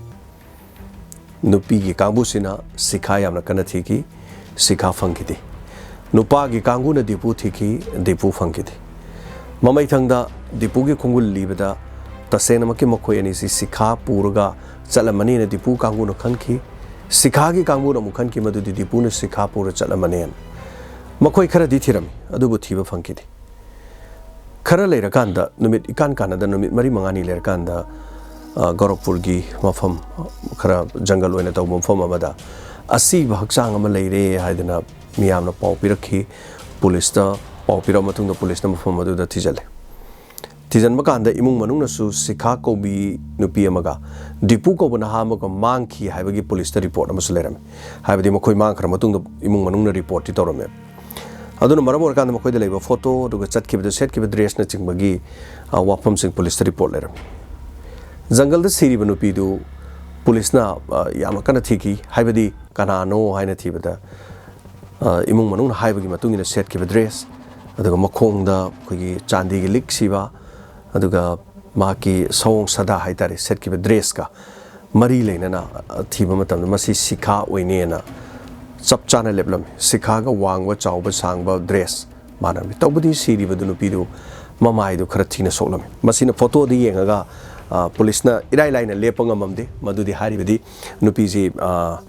ꯅꯨꯄꯤꯒꯤ ꯀꯥꯡꯕꯨꯁꯤꯅ ꯁꯤꯈꯥ ꯌꯥꯝꯅ ꯀꯟꯅ ꯊꯤꯈꯤ, ꯁꯤꯈꯥ ꯐꯪꯈꯤꯗꯦ꯫ ꯅꯨꯄꯥꯒꯤ ꯀꯥꯡꯕꯨꯅ ꯗꯤꯄꯨ ꯊꯤꯈꯤ, ꯗꯤꯄꯨ ꯐꯪꯈꯤꯗꯦ꯫ ꯃꯃꯩꯊꯪꯗ ꯗꯤꯄꯨꯒꯤ ꯈꯣꯡꯒꯨꯜ ꯂꯤꯕꯗ ꯇꯁꯦꯡꯅꯃꯛꯀꯤ ꯃꯈꯣꯏ ꯑꯅꯤꯁꯤ ꯁꯤꯈꯥ ꯄꯨꯔꯒ ꯆꯠꯂꯝꯃꯅꯤꯅ ꯗꯤꯄꯨ ꯀꯥꯡꯕꯨꯅ ꯈꯟꯈꯤ꯫ ꯁꯤꯈꯥꯒꯤ ꯀꯥꯡꯕꯨꯅ ꯑꯃꯨꯛ ꯈꯟꯈꯤ ꯃꯗꯨꯗꯤ ꯗꯤꯄꯨꯅ ꯁꯤꯈꯥ ꯄꯨꯔ ꯆꯠꯂꯝꯃꯅꯦꯅ꯫ ꯃꯈꯣꯏ ꯈꯔꯗꯤ ꯊꯤꯔꯝꯃꯤ, ꯑꯗꯨꯕꯨ ꯊꯤꯕ ꯐꯪꯈꯤꯗꯦ꯫ ꯈꯔ ꯂꯩꯔꯀꯥꯟꯗ, ꯅꯨꯃꯤꯠ ꯏꯀꯥꯟ ꯀꯥꯟꯅꯗ ꯅꯨꯃꯤꯠ ꯃꯔꯤ ꯃꯉꯥꯅꯤ ꯂꯩꯔꯀꯥꯟꯗ, ꯑ, ꯒꯣꯔꯈꯄꯨꯔꯒꯤ ꯃꯐꯝ, ꯈꯔ ꯖꯪꯒꯜ ꯑꯣꯏꯅ ꯇꯧꯕ ꯃꯐꯝ ꯑꯃꯗ ꯑꯁꯤꯕ ꯍꯛꯆꯥꯡ ꯑꯃ ꯂꯩꯔꯦ ꯍꯥꯏꯗꯅ ꯃꯤꯌꯥꯝꯅ ꯄꯥꯎ ꯄꯤꯔꯛꯈꯤ꯫ ꯄꯨꯂꯤꯁꯇ ꯄꯥꯎ ꯄꯤꯔꯛꯑ ꯃꯇꯨꯡꯗ ꯄꯨꯂꯤꯁꯅ ꯃꯐꯝ ꯑꯗꯨꯗ ꯊꯤꯖꯤꯜꯂꯦ꯫ ꯊꯤꯖꯤꯟꯕ ꯀꯥꯟꯗ ꯏꯃꯨꯡ ꯃꯅꯨꯡꯅꯁꯨ ꯁꯤꯈꯥ ꯀꯧꯕꯤ ꯅꯨꯄꯤ ꯑꯃꯒ ꯗꯤꯄꯨ ꯀꯧꯕ ꯅꯍꯥ ꯑꯃꯒ ꯃꯥꯡꯈꯤ ꯍꯥꯏꯕꯒꯤ ꯄꯨꯂꯤꯁꯇ ꯔꯤꯄꯣꯔꯠ ꯑꯃꯁꯨ ꯂꯩꯔꯝꯃꯤ꯫ ꯍꯥꯏꯕꯗꯤ ꯃꯈꯣꯏ ꯃꯥꯡꯈ꯭ꯔ ꯃꯇꯨꯡꯗ ꯏꯃꯨꯡ ꯃꯅꯨꯡꯅ ꯔꯤꯄꯣꯔꯠꯇꯤ ꯇꯧꯔꯝꯃꯦ꯫ ꯑꯗꯨꯅ ꯃꯔꯝ ꯑꯣꯏꯔꯀꯥꯟꯗ ꯃꯈꯣꯏꯗ ꯂꯩꯕ ꯐꯣꯇꯣ, ꯑꯗꯨꯒ ꯆꯠꯈꯤꯕꯗ ꯁꯦꯠꯈꯤꯕ ꯗ꯭ꯔꯦꯁꯅꯆꯤꯡꯕꯒꯤ, ꯑ, ꯋꯥꯐꯝꯁꯤꯡ ꯄꯨꯂꯤꯁꯇ ꯔꯤꯄꯣꯔꯠ ꯂꯩꯔꯝꯃꯤ꯫ ꯖꯪꯒꯜꯗ ꯁꯤꯔꯤꯕ ꯅꯨꯄꯤꯗꯨ ꯄꯨꯂꯤꯁꯅ, ꯑ, ꯌꯥꯝꯅ ꯀꯟꯅ ꯊꯤꯈꯤ꯫ ꯍꯥꯏꯕꯗꯤ ꯀꯅꯥꯅꯣ ꯍꯥꯏꯅ ꯊꯤꯕꯗ, ꯑ, ꯏꯃꯨꯡ ꯃꯅꯨꯡꯅ ꯍꯥꯏꯕꯒꯤ ꯃꯇꯨꯡ ꯏꯟꯅ ꯁꯦꯠꯈꯤꯕ ꯗ꯭ꯔꯦꯁ, ꯑꯗꯨꯒ ꯃꯈꯣꯡꯗ ꯑꯩꯈꯣꯏꯒꯤ ꯆꯥꯟꯗꯤꯒꯤ ꯂꯤꯛ ꯁꯤꯕ, ꯑꯗꯨꯒ ꯃꯍꯥꯛꯀꯤ ꯁꯑꯣꯡ ꯁꯥꯗꯥ ꯍꯥꯏꯇꯥꯔꯦ, ꯁꯦꯠꯈꯤꯕ ꯗ꯭ꯔꯦꯁꯀ ꯃꯔꯤ ꯂꯩꯅꯅ, ꯑ, ꯊꯤꯕ ꯃꯇꯝꯗ ꯃꯁꯤ ꯁꯤꯈꯥ ꯑꯣꯏꯅꯦꯅ ꯆꯞ ꯆꯥꯅ ꯂꯦꯞꯂꯝꯃꯤ꯫ ꯁꯤꯈꯥꯒ ꯋꯥꯡꯕ, ꯆꯥꯎꯕ, ꯁꯥꯡꯕ, ꯗ꯭ꯔꯦꯁ ꯃꯥꯟꯅꯔꯝꯃꯤ꯫ ꯇꯧꯕꯗꯤ ꯁꯤꯔꯤꯕꯗꯨ ꯅꯨꯄꯤꯗꯨ ꯃꯃꯥꯏꯗꯨ ꯈꯔ ꯊꯤꯅ ꯁꯣꯛꯂꯝꯃꯤ꯫ ꯃꯁꯤꯅ ꯐꯣꯇꯣꯗ ꯌꯦꯡꯉꯒ, ꯑ, ꯄꯨꯂꯤꯁꯅ ꯏꯔꯥꯏ ꯂꯥꯏꯅ ꯂꯦꯞꯄ ꯉꯝꯃꯝꯗꯦ꯫ ꯃꯗꯨꯗꯤ ꯍꯥꯏꯔꯤꯕꯗꯤ ꯅꯨꯄꯤꯁꯤ, ꯑ,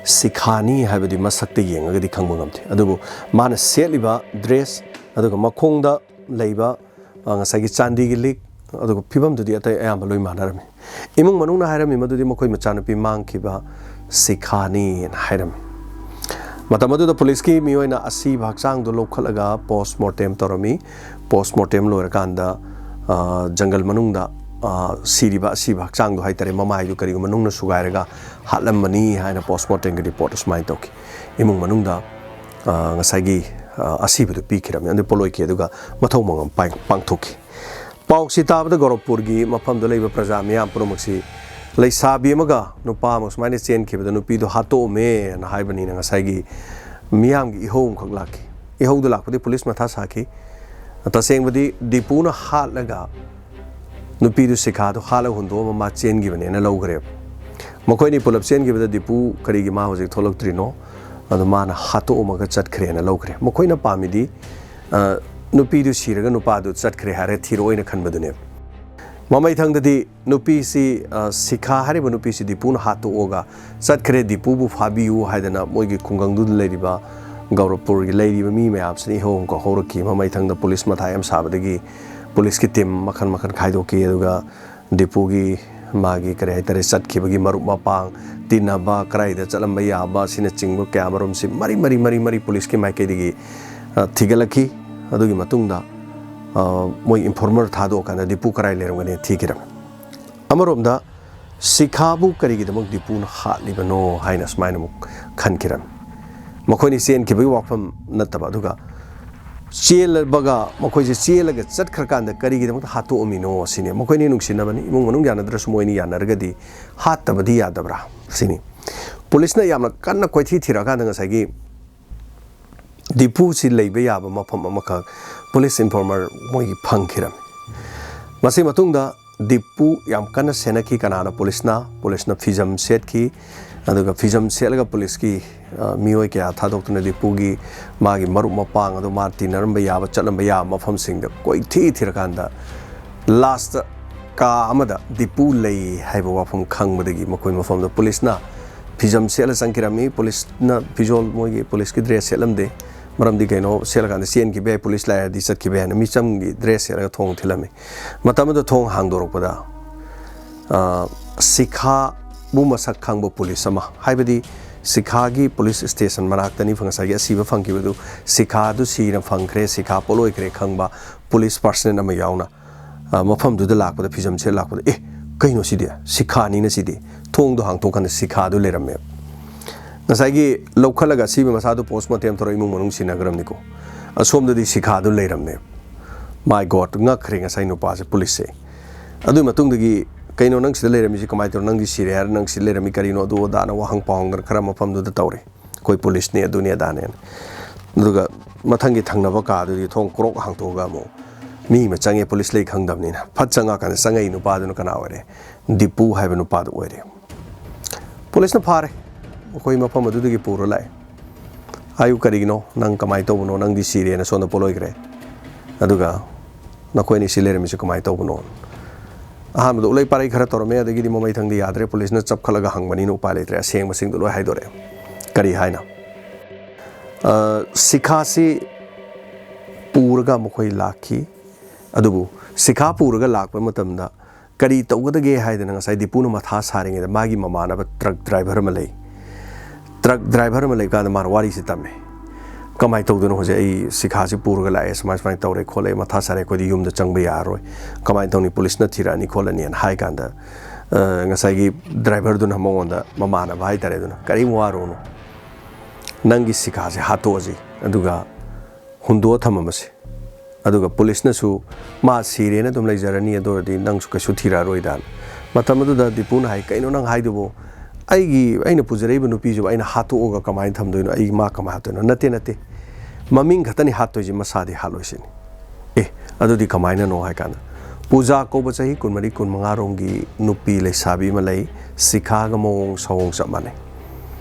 ꯁꯤꯈꯥꯅꯤ ꯍꯥꯏꯕꯗꯤ ꯃꯁꯛꯇ ꯌꯦꯡꯉꯒꯗꯤ ꯈꯪꯕ ꯉꯝꯗꯦ꯫ ꯑꯗꯨꯕꯨ ꯃꯥꯅ ꯁꯦꯠꯂꯤꯕ ꯗ꯭ꯔꯦꯁ, ꯑꯗꯨꯒ ꯃꯈꯣꯡꯗ ꯂꯩꯕ, ꯑ, ꯉꯁꯥꯏꯒꯤ ꯆꯥꯟꯗꯤꯒꯤ ꯂꯤꯛ, ꯑꯗꯨꯒ ꯐꯤꯕꯝꯗꯨꯗꯤ ꯑꯇꯩ ꯑꯌꯥꯝꯕ ꯂꯣꯏ ꯃꯥꯟꯅꯔꯝꯃꯤ꯫ ꯏꯃꯨꯡ ꯃꯅꯨꯡꯅ ꯍꯥꯏꯔꯝꯃꯤ ꯃꯗꯨꯗꯤ ꯃꯈꯣꯏ ꯃꯆꯥꯅꯨꯄꯤ ꯃꯥꯡꯈꯤꯕ ꯁꯤꯈꯥꯅꯤꯅ ꯍꯥꯏꯔꯝꯃꯤ꯫ ꯃꯇꯝ ꯑꯗꯨꯗ ꯄꯨꯂꯤꯁꯀꯤ ꯃꯤꯑꯣꯏꯅ ꯑꯁꯤꯕ ꯍꯛꯆꯥꯡꯗꯨ ꯂꯧꯈꯠꯂꯒ ꯄꯣꯁꯃꯣꯔꯇꯦꯝ ꯇꯧꯔꯝꯃꯤ꯫ ꯄꯣꯁꯃꯣꯔꯇꯦꯝ ꯂꯣꯏꯔꯀꯥꯟꯗ, ꯑ, ꯖꯪꯒꯜ ꯃꯅꯨꯡꯗ, ꯑ, ꯁꯤꯔꯤꯕ ꯑꯁꯤꯕ ꯍꯛꯆꯥꯡꯗꯣ ꯍꯥꯏꯇꯥꯔꯦ, ꯃꯃꯥꯏꯗꯨ ꯀꯔꯤꯒꯨꯝꯕ ꯅꯨꯡꯅ ꯁꯨꯒꯥꯏꯔꯒ ꯍꯥꯠꯂꯝꯕꯅꯤ ꯍꯥꯏꯅ ꯄꯣꯁꯃꯣꯔꯇꯦꯝꯒꯤ ꯔꯤꯄꯣꯔꯠ ꯑꯁꯨꯃꯥꯏꯅ ꯇꯧꯈꯤ꯫ ꯏꯃꯨꯡ ꯃꯅꯨꯡꯗ, ꯑ, ꯉꯁꯥꯏꯒꯤ, ꯑ, ꯑꯁꯤꯕꯗꯨ ꯄꯤꯈꯤꯔꯝꯃꯤ, ꯑꯗꯨ ꯄꯣꯠꯂꯣꯏꯈꯤ, ꯑꯗꯨꯒ ꯃꯊꯧ ꯃꯉꯝ ꯄꯥꯡ-, ꯄꯥꯡꯊꯣꯛꯈꯤ꯫ ꯄꯥꯎꯁꯤ ꯇꯥꯕꯗ ꯒꯣꯔꯈꯄꯨꯔꯒꯤ ꯃꯐꯝꯗ ꯂꯩꯕ ꯄ꯭ꯔꯖꯥ ꯃꯤꯌꯥꯝ ꯄꯨꯝꯅꯃꯛꯁꯤ ꯂꯩꯁꯥꯕꯤ ꯑꯃꯒ ꯅꯨꯄꯥ ꯑꯃꯒ ꯁꯨꯃꯥꯏꯅ ꯆꯦꯟꯈꯤꯕꯗ ꯅꯨꯄꯤꯗꯣ ꯍꯥꯠꯇꯣꯛꯑꯝꯃꯦꯅ ꯍꯥꯏꯕꯅꯤꯅ ꯉꯁꯥꯏꯒꯤ ꯃꯤꯌꯥꯝꯒꯤ ꯏꯍꯧ ꯑꯃꯈꯛ ꯂꯥꯛꯈꯤ꯫ ꯏꯍꯧꯗꯨ ꯂꯥꯛꯄꯗꯤ ꯄꯨꯂꯤꯁ ꯃꯊꯥ ꯁꯥꯈꯤ꯫ ꯇꯁꯦꯡꯕꯗꯤ ꯗꯤꯄꯨꯅ ꯍꯥꯠꯂꯒ ꯅꯨꯄꯤꯗꯨ ꯁꯤꯈꯥꯗꯨ ꯍꯥꯠꯂꯒ ꯍꯨꯟꯗꯣꯛꯑꯝꯃ ꯃꯥ ꯆꯦꯟꯈꯤꯕꯅꯦꯅ ꯂꯧꯈ꯭ꯔꯦꯕ꯫ ꯃꯈꯣꯏꯅꯤ ꯄꯨꯂꯞ ꯆꯦꯟꯈꯤꯕꯗ ꯗꯤꯄꯨ ꯀꯔꯤꯒꯤ ꯃꯥ ꯍꯧꯖꯤꯛ ꯊꯣꯛꯂꯛꯇ꯭ꯔꯤꯅꯣ? ꯑꯗꯨ ꯃꯥꯅ ꯍꯥꯠꯇꯣꯛꯑꯝꯃꯒ ꯆꯠꯈ꯭ꯔꯦꯅ ꯂꯧꯈ꯭ꯔꯦ꯫ ꯃꯈꯣꯏꯅ ꯄꯥꯝꯃꯤꯗꯤ, ꯑ, ꯅꯨꯄꯤꯗꯨ ꯁꯤꯔꯒ ꯅꯨꯄꯥꯗꯨ ꯆꯠꯈ꯭ꯔꯦ ꯍꯥꯏꯔꯒ ꯊꯤꯔꯛꯑꯣꯏꯅ ꯈꯟꯕꯗꯨꯅꯦꯕ꯫ ꯃꯃꯩꯊꯪꯗꯗꯤ ꯅꯨꯄꯤꯁꯤ, ꯑ, ꯁꯤꯈꯥ ꯍꯥꯏꯔꯤꯕ ꯅꯨꯄꯤꯁꯤ ꯗꯤꯄꯨꯅ ꯍꯥꯠꯇꯣꯛꯑꯒ ꯆꯠꯈ꯭ꯔꯦ, ꯗꯤꯄꯨꯕꯨ ꯐꯥꯕꯤꯌꯨ ꯍꯥꯏꯗꯅ ꯃꯣꯏꯒꯤ ꯈꯨꯡꯒꯪꯗꯨꯗ ꯂꯩꯔꯤꯕ ꯒꯧꯔꯈꯄꯨꯔꯒꯤ ꯂꯩꯔꯤꯕ ꯃꯤ ꯃꯌꯥꯝꯁꯤꯅ ꯏꯍꯧ ꯑꯃꯈꯛ ꯍꯧꯔꯛꯈꯤ꯫ ꯃꯃꯩꯊꯪꯗ ꯄꯨꯂꯤꯁ ꯃꯊꯥ ꯌꯥꯝ ꯁꯥꯕꯗꯒꯤ ꯄꯨꯂꯤꯁꯀꯤ ꯇꯤꯝ ꯃꯈꯜ ꯃꯈꯜ ꯈꯥꯏꯗꯣꯛꯈꯤ꯫ ꯑꯗꯨꯒ ꯗꯤꯄꯨꯒꯤ, ꯃꯥꯒꯤ, ꯀꯔꯤ ꯍꯥꯏꯇꯥꯔꯦ, ꯆꯠꯈꯤꯕꯒꯤ ꯃꯔꯨꯞ ꯃꯄꯥꯡ, ꯇꯤꯟꯅꯕ, ꯀꯗꯥꯏꯗ ꯆꯠꯂꯝꯕ ꯌꯥꯕ ꯑꯁꯤꯅꯆꯤꯡꯕ ꯀꯌꯥ ꯑꯃꯔꯣꯝꯁꯤ ꯃꯔꯤ ꯃꯔꯤ ꯃꯔꯤ ꯃꯔꯤ ꯄꯨꯂꯤꯁꯀꯤ ꯃꯥꯏꯀꯩꯗꯒꯤ, ꯑ, ꯊꯤꯒꯠꯂꯛꯈꯤ꯫ ꯑꯗꯨꯒꯤ ꯃꯇꯨꯡꯗ, ꯑ, ꯃꯣꯏ ꯏꯟꯐꯣꯔꯃꯔ ꯊꯥꯗꯣꯛꯑꯀꯥꯟꯗ ꯗꯤꯄꯨ ꯀꯗꯥꯏ ꯂꯩꯔꯝꯒꯅꯤ ꯊꯤꯈꯤꯔꯝꯃꯤ꯫ ꯑꯃꯔꯣꯝꯗ ꯁꯤꯈꯥꯕꯨ ꯀꯔꯤꯒꯤꯗꯃꯛ ꯗꯤꯄꯨꯅ ꯍꯥꯠꯂꯤꯕꯅꯣ ꯍꯥꯏꯅ ꯁꯨꯃꯥꯏꯅ ꯑꯃꯨꯛ ꯈꯟꯈꯤꯔꯝꯃꯤ꯫ ꯃꯈꯣꯏꯅꯤ ꯆꯦꯟꯈꯤꯕꯒꯤ ꯋꯥꯐꯝ ꯅꯠꯇꯕ, ꯑꯗꯨꯒ ꯆꯦꯜꯂꯕꯒ, ꯃꯈꯣꯏꯁꯦ ꯆꯦꯜꯂꯒ ꯆꯠꯈ꯭ꯔꯀꯥꯟꯗ ꯀꯔꯤꯒꯤꯗꯃꯛꯇ ꯍꯥꯠꯇꯣꯛꯑꯝꯃꯤꯅꯣ ꯁꯤꯅꯤ꯫ ꯃꯈꯣꯏꯅꯤ ꯅꯨꯡꯁꯤꯅꯕꯅꯤ, ꯏꯃꯨꯡ ꯃꯅꯨꯡ ꯌꯥꯅꯗ꯭ꯔꯁꯨ ꯃꯣꯏꯅꯤ ꯌꯥꯅꯔꯒꯗꯤ ꯍꯥꯠꯇꯕꯗꯤ ꯌꯥꯗꯕ꯭ꯔꯥ ꯁꯤꯅꯤ꯫ ꯄꯨꯂꯤꯁꯅ ꯌꯥꯝꯅ ꯀꯟꯅ ꯀꯣꯏꯊꯤ ꯊꯤꯔꯀꯥꯟꯗ ꯉꯁꯥꯏꯒꯤ ꯗꯤꯄꯨꯁꯤ ꯂꯩꯕ ꯌꯥꯕ ꯃꯐꯝ ꯑꯃꯈꯛ ꯄꯨꯂꯤꯁ ꯏꯟꯐꯣꯔꯃꯔ ꯃꯣꯏꯒꯤ ꯐꯪꯈꯤꯔꯝꯃꯤ꯫ ꯃꯁꯤ ꯃꯇꯨꯡꯗ ꯗꯤꯄꯨ ꯌꯥꯝ ꯀꯟꯅ ꯁꯦꯟꯅꯈꯤ꯫ ꯀꯅꯥꯅ? ꯄꯨꯂꯤꯁꯅ꯫ ꯄꯨꯂꯤꯁꯅ ꯐꯤꯖꯝ ꯁꯦꯠꯈꯤ꯫ ꯑꯗꯨꯒ ꯐꯤꯖꯝ ꯁꯦꯠꯂꯒ ꯄꯨꯂꯤꯁꯀꯤ, ꯑ, ꯃꯤꯑꯣꯏ ꯀꯌꯥ ꯊꯥꯗꯣꯛꯇꯨꯅ ꯗꯤꯄꯨꯒꯤ ꯃꯥꯒꯤ ꯃꯔꯨꯞ ꯃꯄꯥꯡ ꯑꯗꯨ ꯃꯥ ꯇꯤꯟꯅꯔꯝꯕ ꯌꯥꯕ, ꯆꯠꯂꯝꯕ ꯌꯥꯕ ꯃꯐꯝꯁꯤꯡꯗ ꯀꯣꯏꯊꯤ ꯊꯤꯔꯀꯥꯟꯗ ꯂꯥꯁꯇ ꯀꯥ ꯑꯃꯗ ꯗꯤꯄꯨ ꯂꯩ ꯍꯥꯏꯕ ꯋꯥꯐꯝ ꯈꯪꯕꯗꯒꯤ ꯃꯈꯣꯏ ꯃꯐꯝꯗ ꯄꯨꯂꯤꯁꯅ ꯐꯤꯖꯝ ꯁꯦꯠꯂ ꯆꯪꯈꯤꯔꯝꯃꯤ꯫ ꯄꯨꯂꯤꯁꯅ ꯐꯤꯖꯣꯜ, ꯃꯣꯏꯒꯤ ꯄꯨꯂꯤꯁꯀꯤ ꯗ꯭ꯔꯦꯁ ꯁꯦꯠꯂꯝꯗꯦ꯫ ꯃꯔꯝꯗꯤ ꯀꯩꯅꯣ? ꯁꯦꯠꯂꯀꯥꯟꯗ ꯆꯦꯟꯈꯤꯕ ꯌꯥꯏ, ꯄꯨꯂꯤꯁ ꯂꯥꯛꯑꯗꯤ ꯆꯠꯈꯤꯕ ꯌꯥꯏꯅ ꯃꯤꯆꯝꯒꯤ ꯗ꯭ꯔꯦꯁ ꯁꯦꯠꯂꯒ ꯊꯣꯡ ꯊꯤꯜꯂꯝꯃꯤ꯫ ꯃꯇꯝ ꯑꯗꯨꯗ ꯊꯣꯡ ꯍꯥꯡꯗꯣꯔꯛꯄꯗ, ꯑ, ꯁꯤꯈꯥꯕꯨ ꯃꯁꯛ ꯈꯪꯕ ꯄꯨꯂꯤꯁ ꯑꯃ, ꯍꯥꯏꯕꯗꯤ ꯁꯤꯈꯥꯒꯤ ꯄꯨꯂꯤꯁ ꯁ꯭ꯇꯦꯁꯟ ꯃꯅꯥꯛꯇꯅꯤ ꯉꯁꯥꯏꯒꯤ ꯑꯁꯤꯕ ꯐꯪꯈꯤꯕꯗꯨ, ꯁꯤꯈꯥꯗꯨ ꯁꯤꯅ ꯐꯪꯈ꯭ꯔꯦ, ꯁꯤꯈꯥ ꯄꯣꯠꯂꯣꯏꯈ꯭ꯔꯦ ꯈꯪꯕ ꯄꯨꯂꯤꯁ ꯄꯥꯔꯁꯅꯦꯜ ꯑꯃ ꯌꯥꯎꯅ, ꯑ, ꯃꯐꯝꯗꯨꯗ ꯂꯥꯛꯄꯗ, ꯐꯤꯖꯝ ꯁꯦꯠ ꯂꯥꯛꯄꯗ, "ꯑꯦ, ꯀꯩꯅꯣ ꯁꯤꯗꯤ? ꯁꯤꯈꯥꯅꯤꯅ ꯁꯤꯗꯤ?" ꯊꯣꯡꯗꯣ ꯍꯥꯡꯇꯣꯛꯀꯥꯟꯗ ꯁꯤꯈꯥꯗꯨ ꯂꯩꯔꯝꯃꯦ꯫ ꯉꯁꯥꯏꯒꯤ ꯂꯧꯈꯠꯂꯒ ꯑꯁꯤꯕ ꯃꯁꯥꯗꯨ ꯄꯣꯁꯃꯣꯔꯇꯦꯝ ꯇꯧꯔ ꯏꯃꯨꯡ ꯃꯅꯨꯡ ꯁꯤꯟꯅꯈ꯭ꯔꯕꯅꯤꯀꯣ꯫ ꯑꯁꯣꯝꯗꯗꯤ ꯁꯤꯈꯥꯗꯨ ꯂꯩꯔꯝꯃꯦ꯫ My God, ꯉꯛꯈ꯭ꯔꯦ ꯉꯁꯥꯏ ꯅꯨꯄꯥꯁꯦ, ꯄꯨꯂꯤꯁꯁꯦ꯫ ꯑꯗꯨꯒꯤ ꯃꯇꯨꯡꯗꯒꯤ, "ꯀꯩꯅꯣ ꯅꯪ ꯁꯤꯗ ꯂꯩꯔꯝꯃꯤꯁꯤ? ꯀꯃꯥꯏꯅ ꯇꯧꯔꯣ? ꯅꯪꯗꯤ ꯁꯤꯔꯦ ꯍꯥꯏꯔ ꯅꯪ ꯁꯤꯗ ꯂꯩꯔꯝꯃꯤ ꯀꯔꯤꯅꯣ?" ꯑꯗꯨ ꯑꯗꯥꯅ ꯋꯥꯍꯪ ꯄꯥꯎꯍꯪꯗꯅ ꯈꯔ ꯃꯐꯝꯗꯨꯗ ꯇꯧꯔꯦ ꯑꯩꯈꯣꯏ ꯄꯨꯂꯤꯁꯅꯤ, ꯑꯗꯨꯅꯤ ꯑꯗꯥꯅꯦꯅ꯫ ꯑꯗꯨꯒ ꯃꯊꯪꯒꯤ ꯊꯪꯅꯕ ꯀꯥꯗꯨꯗꯤ ꯊꯣꯡ ꯀ꯭ꯔꯣꯛ ꯍꯥꯡꯇꯣꯛꯑꯒ ꯑꯃꯨꯛ ꯃꯤ ꯑꯃ ꯆꯪꯉꯦ, ꯄꯨꯂꯤꯁ ꯂꯩ ꯈꯪꯗꯕꯅꯤꯅ꯫ ꯐꯠ ꯆꯪꯉꯛꯀꯥꯟꯗ ꯆꯪꯉꯛꯏ ꯅꯨꯄꯥꯗꯨꯅ ꯀꯅꯥ ꯑꯣꯏꯔꯦ? ꯗꯤꯄꯨ ꯍꯥꯏꯕ ꯅꯨꯄꯥꯗꯨ ꯑꯣꯏꯔꯦ꯫ ꯄꯨꯂꯤꯁꯅ ꯐꯥꯔꯦ, ꯑꯩꯈꯣꯏ ꯃꯐꯝ ꯑꯗꯨꯗꯒꯤ ꯄꯨꯔ ꯂꯥꯛꯑꯦ꯫ ꯍꯥꯏꯌꯨ, ꯀꯔꯤꯒꯤꯅꯣ? ꯅꯪ ꯀꯃꯥꯏꯅ ꯇꯧꯕꯅꯣ? ꯅꯪꯗꯤ ꯁꯤꯔꯦꯅ ꯁꯣꯝꯗ ꯄꯣꯠꯂꯣꯏꯈ꯭ꯔꯦ꯫ ꯑꯗꯨꯒ ꯅꯈꯣꯏ ꯑꯅꯤ ꯁꯤ ꯂꯩꯔꯝꯃꯤꯁꯤ ꯀꯃꯥꯏꯅ ꯇꯧꯕꯅꯣ? ꯑꯍꯥꯟꯕꯗ ꯎꯂꯩ ꯄꯥꯔꯩ ꯈꯔ ꯇꯧꯔꯝꯃꯦ, ꯑꯗꯒꯤꯗꯤ ꯃꯃꯩꯊꯪꯗꯤ ꯌꯥꯗ꯭ꯔꯦ, ꯄꯨꯂꯤꯁꯅ ꯆꯞꯈꯠꯂꯒ ꯍꯪꯕꯅꯤꯅ ꯎꯄꯥꯏ ꯂꯩꯇ꯭ꯔꯦ, ꯑꯁꯦꯡꯕꯁꯤꯡꯗꯣ ꯂꯣꯏ ꯍꯥꯏꯗꯣꯔꯛꯑꯦ꯫ ꯀꯔꯤ ꯍꯥꯏꯅ? ꯑ, ꯁꯤꯈꯥꯁꯤ ꯄꯨꯔꯒ ꯃꯈꯣꯏ ꯂꯥꯛꯈꯤ꯫ ꯑꯗꯨꯕꯨ ꯁꯤꯈꯥ ꯄꯨꯔꯒ ꯂꯥꯛꯄ ꯃꯇꯝꯗ ꯀꯔꯤ ꯇꯧꯒꯗꯒꯦ ꯍꯥꯏꯗꯅ ꯉꯁꯥꯏ ꯗꯤꯄꯨꯅ ꯃꯊꯥ ꯁꯥꯔꯤꯉꯩꯗ ꯃꯥꯒꯤ ꯃꯃꯥꯟꯅꯕ ꯇ꯭ꯔꯛ ꯗ꯭ꯔꯥꯏꯚꯔ ꯑꯃ ꯂꯩ꯫ ꯇ꯭ꯔꯛ ꯗ꯭ꯔꯥꯏꯚꯔ ꯑꯃ ꯂꯩꯀꯥꯟꯗ ꯃꯥꯅ ꯋꯥꯔꯤꯁꯤ ꯇꯝꯃꯦ꯫ "ꯀꯃꯥꯏꯅ ꯇꯧꯗꯣꯏꯅꯣ ꯍꯧꯖꯤꯛ? ꯑꯩ ꯁꯤꯈꯥꯁꯤ ꯄꯨꯔꯒ ꯂꯥꯛꯑꯦ, ꯁꯨꯃꯥꯏ ꯁꯨꯃꯥꯏꯅ ꯇꯧꯔꯦ ꯈꯣꯠꯂꯦ, ꯃꯊꯥ ꯁꯥꯔꯦ, ꯑꯩꯈꯣꯏꯗꯤ ꯌꯨꯝꯗ ꯆꯪꯕ ꯌꯥꯔꯔꯣꯏ, ꯀꯃꯥꯏꯅ ꯇꯧꯅꯤ, ꯄꯨꯂꯤꯁꯅ ꯊꯤꯔꯛꯑꯅꯤ ꯈꯣꯠꯂꯅꯤꯅ" ꯍꯥꯏ ꯀꯥꯟꯗ, ꯑ, ꯉꯁꯥꯏꯒꯤ ꯗ꯭ꯔꯥꯏꯚꯔꯗꯨꯅ ꯃꯉꯣꯟꯗ, ꯃꯃꯥꯟꯅꯕ ꯍꯥꯏꯇꯥꯔꯦ ꯑꯗꯨꯅ, "ꯀꯔꯤꯝ ꯋꯥꯔꯨꯅꯨ, ꯅꯪꯒꯤ ꯁꯤꯈꯥꯁꯦ ꯍꯥꯠꯇꯣꯛꯑꯁꯤ, ꯑꯗꯨꯒ ꯍꯨꯟꯗꯣꯛꯑ ꯊꯝꯃꯝꯃꯁꯤ, ꯑꯗꯨꯒ ꯄꯨꯂꯤꯁꯅꯁꯨ ꯃꯥ ꯁꯤꯔꯦꯅ ꯑꯗꯨꯝ ꯂꯩꯖꯔꯅꯤ, ꯑꯗꯨ ꯑꯣꯏꯔꯗꯤ ꯅꯪꯁꯨ ꯀꯩꯁꯨ ꯊꯤꯔꯛꯑꯔꯣꯏꯗꯅ"꯫ ꯃꯇꯝ ꯑꯗꯨꯗ ꯗꯤꯄꯨꯅ ꯍꯥꯏ, "ꯀꯩꯅꯣ ꯅꯪ ꯍꯥꯏꯗꯨꯕꯨ? ꯑꯩꯒꯤ, ꯑꯩꯅ ꯄꯨꯖꯔꯛꯏꯕ ꯅꯨꯄꯤꯁꯤꯕꯨ ꯑꯩꯅ ꯍꯥꯠꯇꯣꯛꯑꯒ ꯀꯃꯥꯏꯅ ꯊꯝꯗꯣꯏꯅꯣ? ꯑꯩ ꯃꯥ ꯀꯃꯥꯏꯅ ꯍꯥꯠꯇꯣꯏꯅꯣ?" "ꯅꯠꯇꯦ, ꯅꯠꯇꯦ, ꯃꯃꯤꯡ ꯈꯛꯇꯅꯤ ꯍꯥꯠꯇꯣꯏꯁꯦ, ꯃꯁꯥꯗꯤ ꯍꯥꯠꯂꯣꯏꯁꯤꯅꯤ"꯫ "ꯑꯦ, ꯑꯗꯨꯗꯤ ꯀꯃꯥꯏꯅꯅꯣ?" ꯍꯥꯏ ꯀꯥꯟꯗ, ꯄꯨꯖꯥ ꯀꯧꯕ ꯆꯍꯤ ꯀꯨꯟꯃꯔꯤ, ꯀꯨꯟꯃꯉꯥ ꯔꯣꯝꯒꯤ ꯅꯨꯄꯤ ꯂꯩꯁꯥꯕꯤ ꯑꯃ ꯂꯩ, ꯁꯤꯈꯥꯒ ꯃꯑꯣꯡ ꯁꯑꯣꯡ ꯆꯞ ꯃꯥꯟꯅꯩ꯫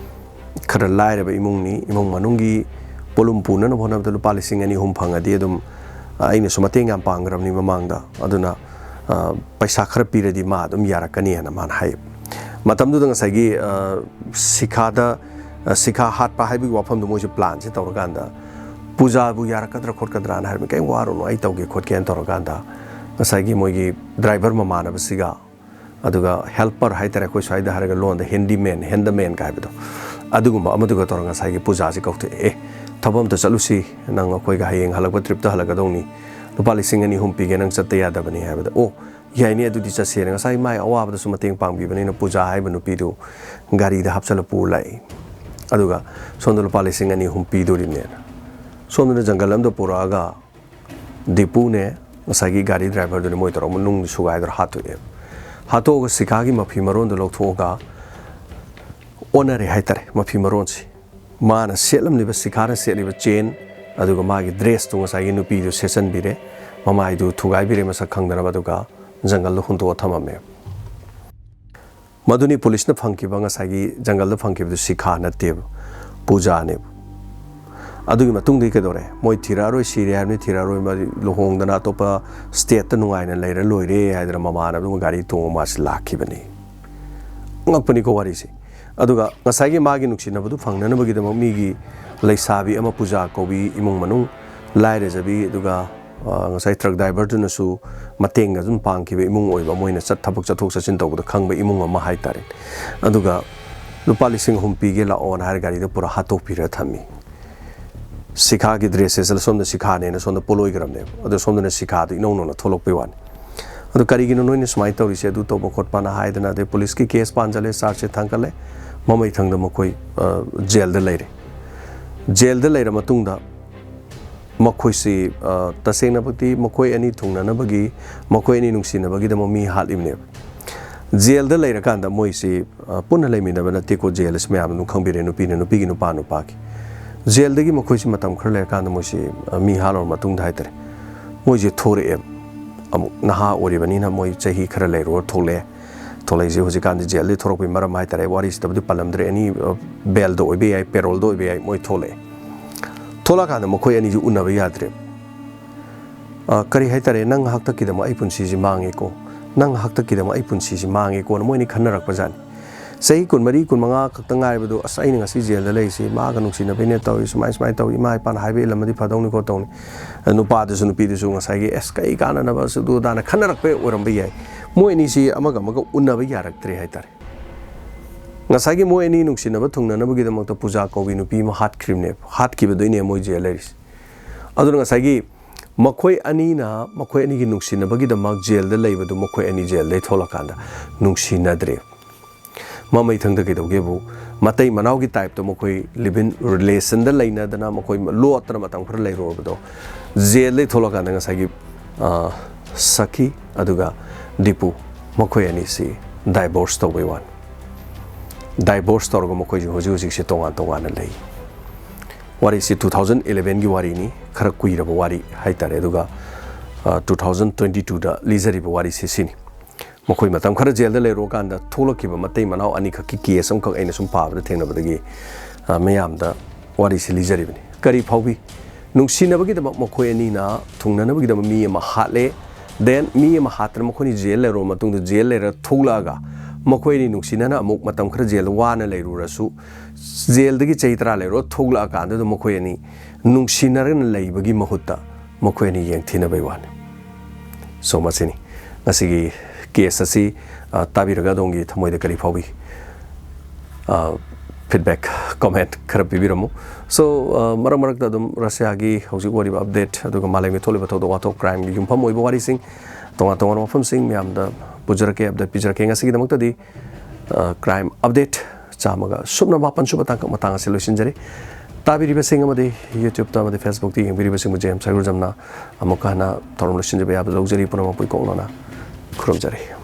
ꯈꯔ ꯂꯥꯏꯔꯕ ꯏꯃꯨꯡꯅꯤ, ꯏꯃꯨꯡ ꯃꯅꯨꯡꯒꯤ ꯄꯣꯠꯂꯨꯝ ꯄꯨꯅꯅꯕ ꯍꯣꯠꯅꯕꯗ ꯂꯨꯄꯥ ꯂꯤꯁꯤꯡ ꯑꯅꯤ ꯑꯍꯨꯝ ꯐꯪꯉꯗꯤ ꯑꯗꯨꯝ, ꯑ, ꯑꯩꯅꯁꯨ ꯃꯇꯦꯡ ꯌꯥꯝ ꯄꯥꯡꯈ꯭ꯔꯕꯅꯤ ꯃꯃꯥꯡꯗ, ꯑꯗꯨꯅ, ꯑ, ꯄꯩꯁꯥ ꯈꯔ ꯄꯤꯔꯗꯤ ꯃꯥ ꯑꯗꯨꯝ ꯌꯥꯔꯛꯀꯅꯤ ꯍꯥꯏꯅ ꯃꯥꯅ ꯍꯥꯏ꯫ ꯃꯇꯝꯗꯨꯗ ꯉꯁꯥꯏꯒꯤ, ꯑ, ꯁꯤꯈꯥꯗ, ꯑ, ꯁꯤꯈꯥ ꯍꯥꯠꯄ ꯍꯥꯏꯕꯒꯤ ꯋꯥꯐꯝꯗꯣ ꯃꯣꯏꯁꯦ ꯄ꯭ꯂꯥꯟꯁꯦ ꯇꯧꯔꯀꯥꯟꯗ, "ꯄꯨꯖꯥꯕꯨ ꯌꯥꯔꯛꯀꯗ꯭ꯔꯥ ꯈꯣꯠꯀꯗ꯭ꯔꯥꯅ ꯍꯥꯏꯔꯝꯃꯤ, ꯀꯩꯝ ꯋꯥꯔꯨꯅꯨ, ꯑꯩ ꯇꯧꯒꯦ ꯈꯣꯠꯀꯦꯅ" ꯇꯧꯔꯀꯥꯟꯗ, ꯉꯁꯥꯏꯒꯤ ꯃꯣꯏꯒꯤ ꯗ꯭ꯔꯥꯏꯚꯔ ꯃꯃꯥꯟꯅꯕꯁꯤꯒ, ꯑꯗꯨꯒ ꯍꯦꯜꯄꯔ ꯍꯥꯏꯇꯥꯔꯦ, ꯑꯩꯈꯣꯏ ꯁ꯭ꯋꯥꯏꯗ ꯍꯥꯏꯔꯒ ꯂꯣꯟꯗ ꯍꯦꯟꯗꯤꯃꯦꯟ, ꯍꯦꯟꯗꯃꯦꯟꯒ ꯍꯥꯏꯕꯗꯣ, ꯑꯗꯨꯒꯨꯝꯕ ꯑꯃꯗꯨꯒ ꯇꯧꯔꯒ ꯉꯁꯥꯏꯒꯤ ꯄꯨꯖꯥꯁꯤ ꯀꯧꯊꯣꯛꯑꯦ, "ꯑꯦ, ꯊꯕꯛ ꯑꯝꯇ ꯆꯠꯂꯨꯁꯤ, ꯅꯪ ꯑꯩꯈꯣꯏꯒ ꯍꯌꯦꯡ ꯍꯜꯂꯛꯄ ꯇ꯭ꯔꯤꯞꯇ ꯍꯜꯂꯛꯀꯗꯧꯅꯤ, ꯂꯨꯄꯥ ꯂꯤꯁꯤꯡ ꯑꯅꯤ ꯑꯍꯨꯝ ꯄꯤꯒꯦ, ꯅꯪ ꯆꯠꯇ ꯌꯥꯗꯕꯅꯤ" ꯍꯥꯏꯕꯗ, "ꯑꯣ, ꯌꯥꯏꯅꯦ, ꯑꯗꯨꯗꯤ ꯆꯠꯁꯦꯅ" ꯉꯁꯥꯏ ꯃꯥꯏ ꯑꯋꯥꯕꯗꯁꯨ ꯃꯇꯦꯡ ꯄꯥꯡꯕꯤꯕꯅꯤꯅ ꯄꯨꯖꯥ ꯍꯥꯏꯕ ꯅꯨꯄꯤꯗꯨ ꯒꯥꯔꯤꯗ ꯍꯥꯞꯆꯜꯂ ꯄꯨꯔ ꯂꯥꯛꯏ꯫ ꯑꯗꯨꯒ ꯁꯣꯝꯗ ꯂꯨꯄꯥ ꯂꯤꯁꯤꯡ ꯑꯅꯤ ꯑꯍꯨꯝ ꯄꯤꯗꯣꯔꯤꯕꯅꯦꯅ ꯁꯣꯝꯗꯅ ꯖꯪꯒꯜ ꯑꯃꯗ ꯄꯨꯔꯛꯑꯒ ꯗꯤꯄꯨꯅꯦ, ꯉꯁꯥꯏꯒꯤ ꯒꯥꯔꯤ ꯗ꯭ꯔꯥꯏꯚꯔꯗꯨꯅꯦ, ꯃꯣꯏ ꯇꯧꯔꯒ ꯅꯨꯡ ꯁꯨꯒꯥꯏꯗꯨꯅ ꯍꯥꯠꯇꯣꯛꯑꯦꯕ꯫ ꯍꯥꯠꯇꯣꯛꯑꯒ ꯁꯤꯈꯥꯒꯤ ꯃꯐꯤ ꯃꯔꯣꯟꯗꯣ ꯂꯧꯊꯣꯛꯑꯒ ꯑꯣꯟꯅꯔꯦ ꯍꯥꯏꯇꯥꯔꯦ ꯃꯐꯤ ꯃꯔꯣꯟꯁꯤ꯫ ꯃꯥꯅ ꯁꯦꯠꯂꯝꯂꯤꯕ, ꯁꯤꯈꯥꯅ ꯁꯦꯠꯂꯤꯕ ꯆꯦꯟ, ꯑꯗꯨꯒ ꯃꯥꯒꯤ ꯗ꯭ꯔꯦꯁꯇꯨ ꯉꯁꯥꯏꯒꯤ ꯅꯨꯄꯤꯗꯨ ꯁꯦꯠꯆꯟꯕꯤꯔꯦ, ꯃꯃꯥꯏꯗꯨ ꯊꯨꯒꯥꯏꯕꯤꯔꯦ ꯃꯁꯛ ꯈꯪꯗꯅꯕ, ꯑꯗꯨꯒ ꯖꯪꯒꯜꯗ ꯍꯨꯟꯗꯣꯛꯑ ꯊꯝꯃꯝꯃꯦ꯫ ꯃꯗꯨꯅꯤ ꯄꯨꯂꯤꯁꯅ ꯐꯪꯈꯤꯕ, ꯉꯁꯥꯏꯒꯤ ꯖꯪꯒꯜꯗ ꯐꯪꯈꯤꯕꯗꯨ ꯁꯤꯈꯥ ꯅꯠꯇꯦꯕ, ꯄꯨꯖꯥꯅꯦꯕ꯫ ꯑꯗꯨꯒꯤ ꯃꯇꯨꯡꯗꯒꯤ ꯀꯩꯗꯧꯔꯦ? ꯃꯣꯏ ꯊꯤꯔꯛꯑꯔꯣꯏ, ꯁꯤꯔꯦ ꯍꯥꯏꯕꯅꯤ, ꯊꯤꯔꯛꯑꯔꯣꯏ, ꯃꯥꯗꯤ ꯂꯨꯍꯣꯡꯗꯅ ꯑꯇꯣꯞꯄ ꯁ꯭ꯇꯦꯠꯇ ꯅꯨꯡꯉꯥꯏꯅ ꯂꯩꯔ ꯂꯣꯏꯔꯦ ꯍꯥꯏꯗꯅ ꯃꯃꯥꯟꯅꯕꯗꯨꯒ ꯒꯥꯔꯤ ꯇꯣꯡꯉ ꯃꯥꯁꯤ ꯂꯥꯛꯈꯤꯕꯅꯤ꯫ ꯑꯉꯛꯄꯅꯤꯀꯣ ꯋꯥꯔꯤꯁꯦ꯫ ꯑꯗꯨꯒ ꯉꯁꯥꯏꯒꯤ ꯃꯥꯒꯤ ꯅꯨꯡꯁꯤꯅꯕꯗꯨ ꯐꯪꯅꯅꯕꯒꯤꯗꯃꯛ ꯃꯤꯒꯤ ꯂꯩꯁꯥꯕꯤ ꯑꯃ, ꯄꯨꯖꯥ ꯀꯧꯕꯤ, ꯏꯃꯨꯡ ꯃꯅꯨꯡ ꯂꯥꯏꯔꯖꯕꯤ, ꯑꯗꯨꯒ, ꯑ, ꯉꯁꯥꯏ ꯇ꯭ꯔꯛ ꯗ꯭ꯔꯥꯏꯚꯔꯗꯨꯅꯁꯨ ꯃꯇꯦꯡ ꯑꯗꯨꯝ ꯄꯥꯡꯈꯤꯕ ꯏꯃꯨꯡ ꯑꯣꯏꯕ, ꯃꯣꯏꯅ ꯆꯠ ꯊꯕꯛ ꯆꯠꯊꯣꯛ ꯆꯠꯁꯤꯟ ꯇꯧꯕꯗ ꯈꯪꯕ ꯏꯃꯨꯡ ꯑꯃ ꯍꯥꯏꯇꯥꯔꯦ꯫ ꯑꯗꯨꯒ ꯂꯨꯄꯥ ꯂꯤꯁꯤꯡ ꯑꯍꯨꯝ ꯄꯤꯒꯦ ꯂꯥꯛꯑꯣꯅ ꯍꯥꯏꯔ ꯒꯥꯔꯤꯗ ꯄꯨꯔꯥ ꯍꯥꯠꯇꯣꯛꯄꯤꯔ ꯊꯝꯃꯤ꯫ ꯁꯤꯈꯥꯒꯤ ꯗ꯭ꯔꯦꯁꯁꯦ ꯁꯣꯝꯗ ꯁꯤꯈꯥꯅꯦꯅ ꯁꯣꯝꯗ ꯄꯣꯠꯂꯣꯏꯈ꯭ꯔꯕꯅꯦꯕ, ꯑꯗꯣ ꯁꯣꯝꯗꯅ ꯁꯤꯈꯥꯗꯣ ꯏꯅꯧ ꯅꯧꯅ ꯊꯣꯛꯂꯛꯄꯩ ꯋꯥꯅꯤ꯫ ꯑꯗꯣ ꯀꯔꯤꯒꯤꯅꯣ ꯅꯣꯏꯅ ꯁꯨꯃꯥꯏꯅ ꯇꯧꯔꯤꯁꯦ, ꯑꯗꯨ ꯇꯧꯕ ꯈꯣꯠꯄꯅ ꯍꯥꯏꯗꯅ, ꯑꯗꯩ ꯄꯨꯂꯤꯁꯀꯤ ꯀꯦꯁ ꯄꯥꯟꯖꯜꯂꯦ, ꯆꯥꯔꯖꯁꯦ ꯊꯥꯡꯒꯠꯂꯦ, ꯃꯃꯩ ꯊꯪꯗ ꯃꯈꯣꯏ ꯖꯦꯜꯗ ꯂꯩꯔꯦ꯫ ꯖꯦꯜꯗ ꯂꯩꯔ ꯃꯇꯨꯡꯗ ꯃꯈꯣꯏꯁꯤ, ꯇꯁꯦꯡꯅꯃꯛꯇꯤ ꯃꯈꯣꯏ ꯑꯅꯤ ꯊꯨꯡꯅꯅꯕꯒꯤ, ꯃꯈꯣꯏ ꯑꯅꯤ ꯅꯨꯡꯁꯤꯅꯕꯒꯤꯗꯃꯛ ꯃꯤ ꯍꯥꯠꯂꯤꯕꯅꯦꯕ꯫ ꯖꯦꯜꯗ ꯂꯩꯔꯀꯥꯟꯗ ꯃꯣꯏꯁꯤ ꯄꯨꯟꯅ ꯂꯩꯃꯤꯟꯅꯕ ꯅꯠꯇꯦꯀꯣ, ꯖꯦꯜ ꯑꯁꯤ ꯃꯌꯥꯝ ꯑꯗꯨꯝ ꯈꯪꯕꯤꯔꯦ, ꯅꯨꯄꯤꯅ ꯅꯨꯄꯤꯒꯤ, ꯅꯨꯄꯥ ꯅꯨꯄꯥꯒꯤ꯫ ꯖꯦꯜꯗꯒꯤ ꯃꯈꯣꯏꯁꯤ ꯃꯇꯝ ꯈꯔ ꯂꯩꯔꯀꯥꯟꯗ ꯃꯣꯏꯁꯤ ꯃꯤ ꯍꯥꯠꯂꯕ ꯃꯇꯨꯡꯗ ꯍꯥꯏꯇꯥꯔꯦ, ꯃꯣꯏꯁꯦ ꯊꯣꯔꯛꯑꯦ꯫ ꯑꯃꯨꯛ ꯅꯍꯥ ꯑꯣꯏꯔꯤꯕꯅꯤꯅ ꯃꯣꯏ ꯆꯍꯤ ꯈꯔ ꯂꯩꯔꯨꯔ ꯊꯣꯛꯂꯛꯑꯦ꯫ ꯊꯣꯛꯂꯛꯏꯁꯦ ꯍꯧꯖꯤꯛꯀꯥꯟꯗꯤ ꯖꯦꯜꯗꯒꯤ ꯊꯣꯔꯛꯄꯒꯤ ꯃꯔꯝ ꯍꯥꯏꯇꯥꯔꯦ, ꯋꯥꯔꯤꯁꯤꯗꯕꯨꯗꯤ ꯄꯜꯂꯝꯗ꯭ꯔꯦ, ꯑꯦꯅꯤ ꯕꯦꯜꯗ ꯑꯣꯏꯕ ꯌꯥꯏ, ꯄꯦꯔꯣꯜꯗ ꯑꯣꯏꯕ ꯌꯥꯏ, ꯃꯣꯏ ꯊꯣꯛꯂꯛꯑꯦ꯫ ꯊꯣꯛꯂꯛꯑꯀꯥꯟꯗ ꯃꯈꯣꯏ ꯑꯅꯤꯁꯤ ꯎꯅꯕ ꯌꯥꯗ꯭ꯔꯦ꯫ ꯀꯔꯤ ꯍꯥꯏꯇꯥꯔꯦ, ꯅꯪ ꯉꯥꯏꯍꯥꯛꯇꯛꯀꯤꯗꯃꯛ ꯑꯩ ꯄꯨꯟꯁꯤꯁꯤ ꯃꯥꯡꯉꯦꯀꯣ, ꯅꯪ ꯉꯥꯏꯍꯥꯛꯇꯛꯀꯤꯗꯃꯛ ꯑꯩ ꯄꯨꯟꯁꯤꯁꯤ ꯃꯥꯡꯉꯦꯀꯣꯅ ꯃꯣꯏ ꯑꯅꯤ ꯈꯟꯅꯔꯛꯄꯖꯥꯠꯅꯤ꯫ ꯆꯍꯤ ꯀꯨꯟꯃꯔꯤ, ꯀꯨꯟꯃꯉꯥ ꯈꯛꯇ ꯉꯥꯏꯕꯗꯣ, "ꯑꯁ, ꯑꯩꯅ ꯉꯁꯤ ꯖꯦꯜꯗ ꯂꯩꯔꯤꯁꯤ ꯃꯥꯒ ꯅꯨꯡꯁꯤꯅꯕꯩꯅꯦ ꯇꯧꯔꯤ, ꯁꯨꯃꯥꯏ ꯁꯨꯃꯥꯏꯅ ꯇꯧꯔꯤ, ꯏꯃꯥ ꯏꯄꯥꯅ ꯍꯥꯏꯕ ꯏꯜꯂꯝꯃꯗꯤ ꯐꯗꯧꯅꯤ ꯈꯣꯠꯇꯧꯅꯤ"꯫ ꯑꯗ ꯅꯨꯄꯥꯗꯨꯁꯨ ꯅꯨꯄꯤꯗꯨꯁꯨ ꯉꯁꯥꯏꯒꯤ, "ꯑꯁ, ꯀꯩ ꯀꯥꯟꯅꯅꯕ, ꯑꯁ, ꯑꯗꯨ ꯑꯗꯥꯅ" ꯈꯟꯅꯔꯛꯄ ꯑꯣꯏꯔꯝꯕ ꯌꯥꯏ꯫ ꯃꯣꯏ ꯑꯅꯤꯁꯤ ꯑꯃꯒ ꯑꯃꯒ ꯎꯟꯅꯕ ꯌꯥꯔꯛꯇ꯭ꯔꯦ ꯍꯥꯏꯇꯥꯔꯦ꯫ ꯉꯁꯥꯏꯒꯤ ꯃꯣꯏ ꯑꯅꯤ ꯅꯨꯡꯁꯤꯅꯕ ꯊꯨꯡꯅꯅꯕꯒꯤꯗꯃꯛꯇ ꯄꯨꯖꯥ ꯀꯧꯕꯤ ꯅꯨꯄꯤ ꯑꯃ ꯍꯥꯠꯈ꯭ꯔꯤꯕꯅꯦꯕ, ꯍꯥꯠꯈꯤꯕꯗꯩꯅꯦ ꯃꯣꯏ ꯖꯦꯜ ꯂꯩꯔꯤꯁꯦ꯫ ꯑꯗꯨꯅ ꯉꯁꯥꯏꯒꯤ ꯃꯈꯣꯏ ꯑꯅꯤꯅ ꯃꯈꯣꯏ ꯑꯅꯤꯒꯤ ꯅꯨꯡꯁꯤꯅꯕꯒꯤꯗꯃꯛ ꯖꯦꯜꯗ ꯂꯩꯕꯗꯨ ꯃꯈꯣꯏ ꯑꯅꯤ ꯖꯦꯜꯗꯩ ꯊꯣꯛꯂꯀꯥꯟꯗ ꯅꯨꯡꯁꯤꯅꯗ꯭ꯔꯦ꯫ ꯃꯃꯩꯊꯪꯗ ꯀꯩꯗꯧꯒꯦꯕꯨ, ꯃꯇꯩ ꯃꯅꯥꯎꯒꯤ ꯇꯥꯏꯞꯇ ꯃꯈꯣꯏ ꯂꯤꯚ ꯏꯟ ꯔꯤꯂꯦꯁꯟꯗ ꯂꯩꯅꯗꯅ ꯃꯈꯣꯏ ꯂꯣꯠꯇꯅ ꯃꯇꯝ ꯈꯔ ꯂꯩꯔꯨꯔꯕꯗꯣ, ꯖꯦꯜꯗꯩ ꯊꯣꯛꯂꯀꯥꯟꯗ ꯉꯁꯥꯏꯒꯤ, ꯑ, ꯁꯈꯤ ꯑꯗꯨꯒ ꯗꯤꯄꯨ ꯃꯈꯣꯏ ꯑꯅꯤꯁꯤ ꯗꯥꯏꯚꯣꯔꯁ ꯇꯧꯕꯩ ꯋꯥꯅꯤ꯫ ꯗꯥꯏꯚꯣꯔꯁ ꯇꯧꯔꯒ ꯃꯈꯣꯏꯁꯤ ꯍꯧꯖꯤꯛ ꯍꯧꯖꯤꯛꯁꯦ ꯇꯣꯉꯥꯟ ꯇꯣꯉꯥꯟꯅ ꯂꯩ꯫ ꯋꯥꯔꯤꯁꯤ ꯇꯨ ꯊꯥꯎꯖꯟ ꯏꯂꯦꯚꯦꯟꯒꯤ ꯋꯥꯔꯤꯅꯤ, ꯈꯔ ꯀꯨꯏꯔꯕ ꯋꯥꯔꯤ ꯍꯥꯏꯇꯥꯔꯦ꯫ ꯑꯗꯨꯒ, ꯑ, ꯇꯨ ꯊꯥꯎꯖꯟ ꯇ꯭ꯋꯦꯟꯇꯤ ꯇꯨꯗ ꯂꯤꯖꯔꯤꯕ ꯋꯥꯔꯤꯁꯤ ꯁꯤꯅꯤ꯫ ꯃꯈꯣꯏ ꯃꯇꯝ ꯈꯔ ꯖꯦꯜꯗ ꯂꯩꯔꯨꯔꯀꯥꯟꯗ ꯊꯣꯛꯂꯛꯈꯤꯕ ꯃꯇꯩ ꯃꯅꯥꯎ ꯑꯅꯤꯈꯛꯀꯤ ꯀꯦꯁ ꯑꯃꯈꯛ ꯑꯩꯅ ꯁꯨꯝ ꯄꯥꯕꯗ ꯊꯦꯡꯅꯕꯗꯒꯤ, ꯑ, ꯃꯌꯥꯝꯗ ꯋꯥꯔꯤꯁꯤ ꯂꯤꯖꯔꯤꯕꯅꯤ꯫ ꯀꯔꯤ ꯐꯥꯎꯕꯤ? ꯅꯨꯡꯁꯤꯅꯕꯒꯤꯗꯃꯛ ꯃꯈꯣꯏ ꯑꯅꯤꯅ ꯊꯨꯡꯅꯅꯕꯒꯤꯗꯃꯛ ꯃꯤ ꯑꯃ ꯍꯥꯠꯂꯦ꯫ Then ꯃꯤ ꯑꯃ ꯍꯥꯠꯇꯅ ꯃꯈꯣꯏꯅꯤ ꯖꯦꯜ ꯂꯩꯔꯨꯔꯕ ꯃꯇꯨꯡꯗ, ꯖꯦꯜ ꯂꯩꯔ ꯊꯣꯛꯂꯛꯑꯒ ꯃꯈꯣꯏ ꯑꯅꯤ ꯅꯨꯡꯁꯤꯅꯅ ꯑꯃꯨꯛ ꯃꯇꯝ ꯈꯔ ꯖꯦꯜꯗ ꯋꯥꯅ ꯂꯩꯔꯨꯔꯁꯨ, ꯖꯦꯜꯗꯒꯤ ꯆꯍꯤ ꯇꯔꯥ ꯂꯩꯔꯨꯔ ꯊꯣꯛꯂꯛꯑꯀꯥꯟꯗꯨꯗ ꯃꯈꯣꯏ ꯑꯅꯤ ꯅꯨꯡꯁꯤꯅꯔꯒ ꯂꯩꯕꯒꯤ ꯃꯍꯨꯠꯇ ꯃꯈꯣꯏ ꯑꯅꯤ ꯌꯦꯡꯊꯤꯅꯕꯩ ꯋꯥꯅꯤ꯫ So, ꯃꯁꯤꯅꯤ ꯉꯁꯤꯒꯤ ꯀꯦꯁ ꯑꯁꯤ, ꯑ, ꯇꯥꯕꯤꯔꯒ ꯑꯗꯣꯝꯒꯤ ꯊꯃꯣꯏꯗ ꯀꯔꯤ ꯐꯥꯎꯏ? ꯑ, ꯐꯤꯗꯕꯦꯛ, ꯀꯣꯃꯦꯟꯠ ꯈꯔ ꯄꯤꯕꯤꯔꯝꯃꯨ꯫ So, ꯑ, ꯃꯔꯛ ꯃꯔꯛꯇ ꯑꯗꯨꯝ ꯔꯁꯤꯌꯥꯒꯤ ꯍꯧꯖꯤꯛ ꯑꯣꯏꯔꯤꯕ ꯑꯞꯗꯦꯠ, ꯑꯗꯨꯒ ꯃꯥꯂꯦꯝꯒꯤ ꯊꯣꯛꯂꯤꯕ ꯊꯧꯗꯣꯛ ꯋꯥꯊꯣꯛ, ꯀ꯭ꯔꯥꯏꯝꯒꯤ ꯌꯨꯝꯐꯝ ꯑꯣꯏꯕ ꯋꯥꯔꯤꯁꯤꯡ ꯇꯣꯉꯥꯟ ꯇꯣꯉꯥꯟꯕ ꯃꯐꯝꯁꯤꯡ ꯃꯌꯥꯝꯗ ꯄꯨꯖꯔꯛꯀꯦ, ꯑꯞꯗꯦꯠ ꯄꯤꯖꯔꯛꯀꯦ꯫ ꯉꯁꯤꯒꯤꯗꯃꯛꯇꯗꯤ, ꯑ, ꯀ꯭ꯔꯥꯏꯝ ꯑꯞꯗꯦꯠ ꯆꯥꯝꯃꯒ ꯁꯨꯞꯅ ꯃꯥꯄꯟ ꯁꯨꯕ ꯇꯥꯡꯀꯛ ꯃꯇꯥꯡ ꯑꯁꯤ ꯂꯣꯏꯁꯤꯟꯖꯔꯤ꯫ ꯇꯥꯕꯤꯔꯤꯕꯁꯤꯡ ꯑꯃꯗꯤ YouTube-ꯇ ꯑꯃꯗꯤ Facebook-ꯇ ꯌꯦꯡꯕꯤꯔꯤꯕꯁꯤꯡꯕꯨ ꯖꯦ ꯑꯦꯝ ꯁꯥꯏꯒꯨꯖꯝꯅ ꯑꯃꯨꯛꯀ ꯍꯟꯅ ꯊꯧꯔꯝ ꯂꯣꯏꯁꯤꯟꯖꯕ ꯌꯥꯕ ꯂꯧꯖꯔꯤ꯫ ꯄꯨꯝꯅꯃꯛꯄꯨ ꯏꯀꯣꯛꯅꯅ ꯈꯨꯔꯨꯝꯖꯔꯤ꯫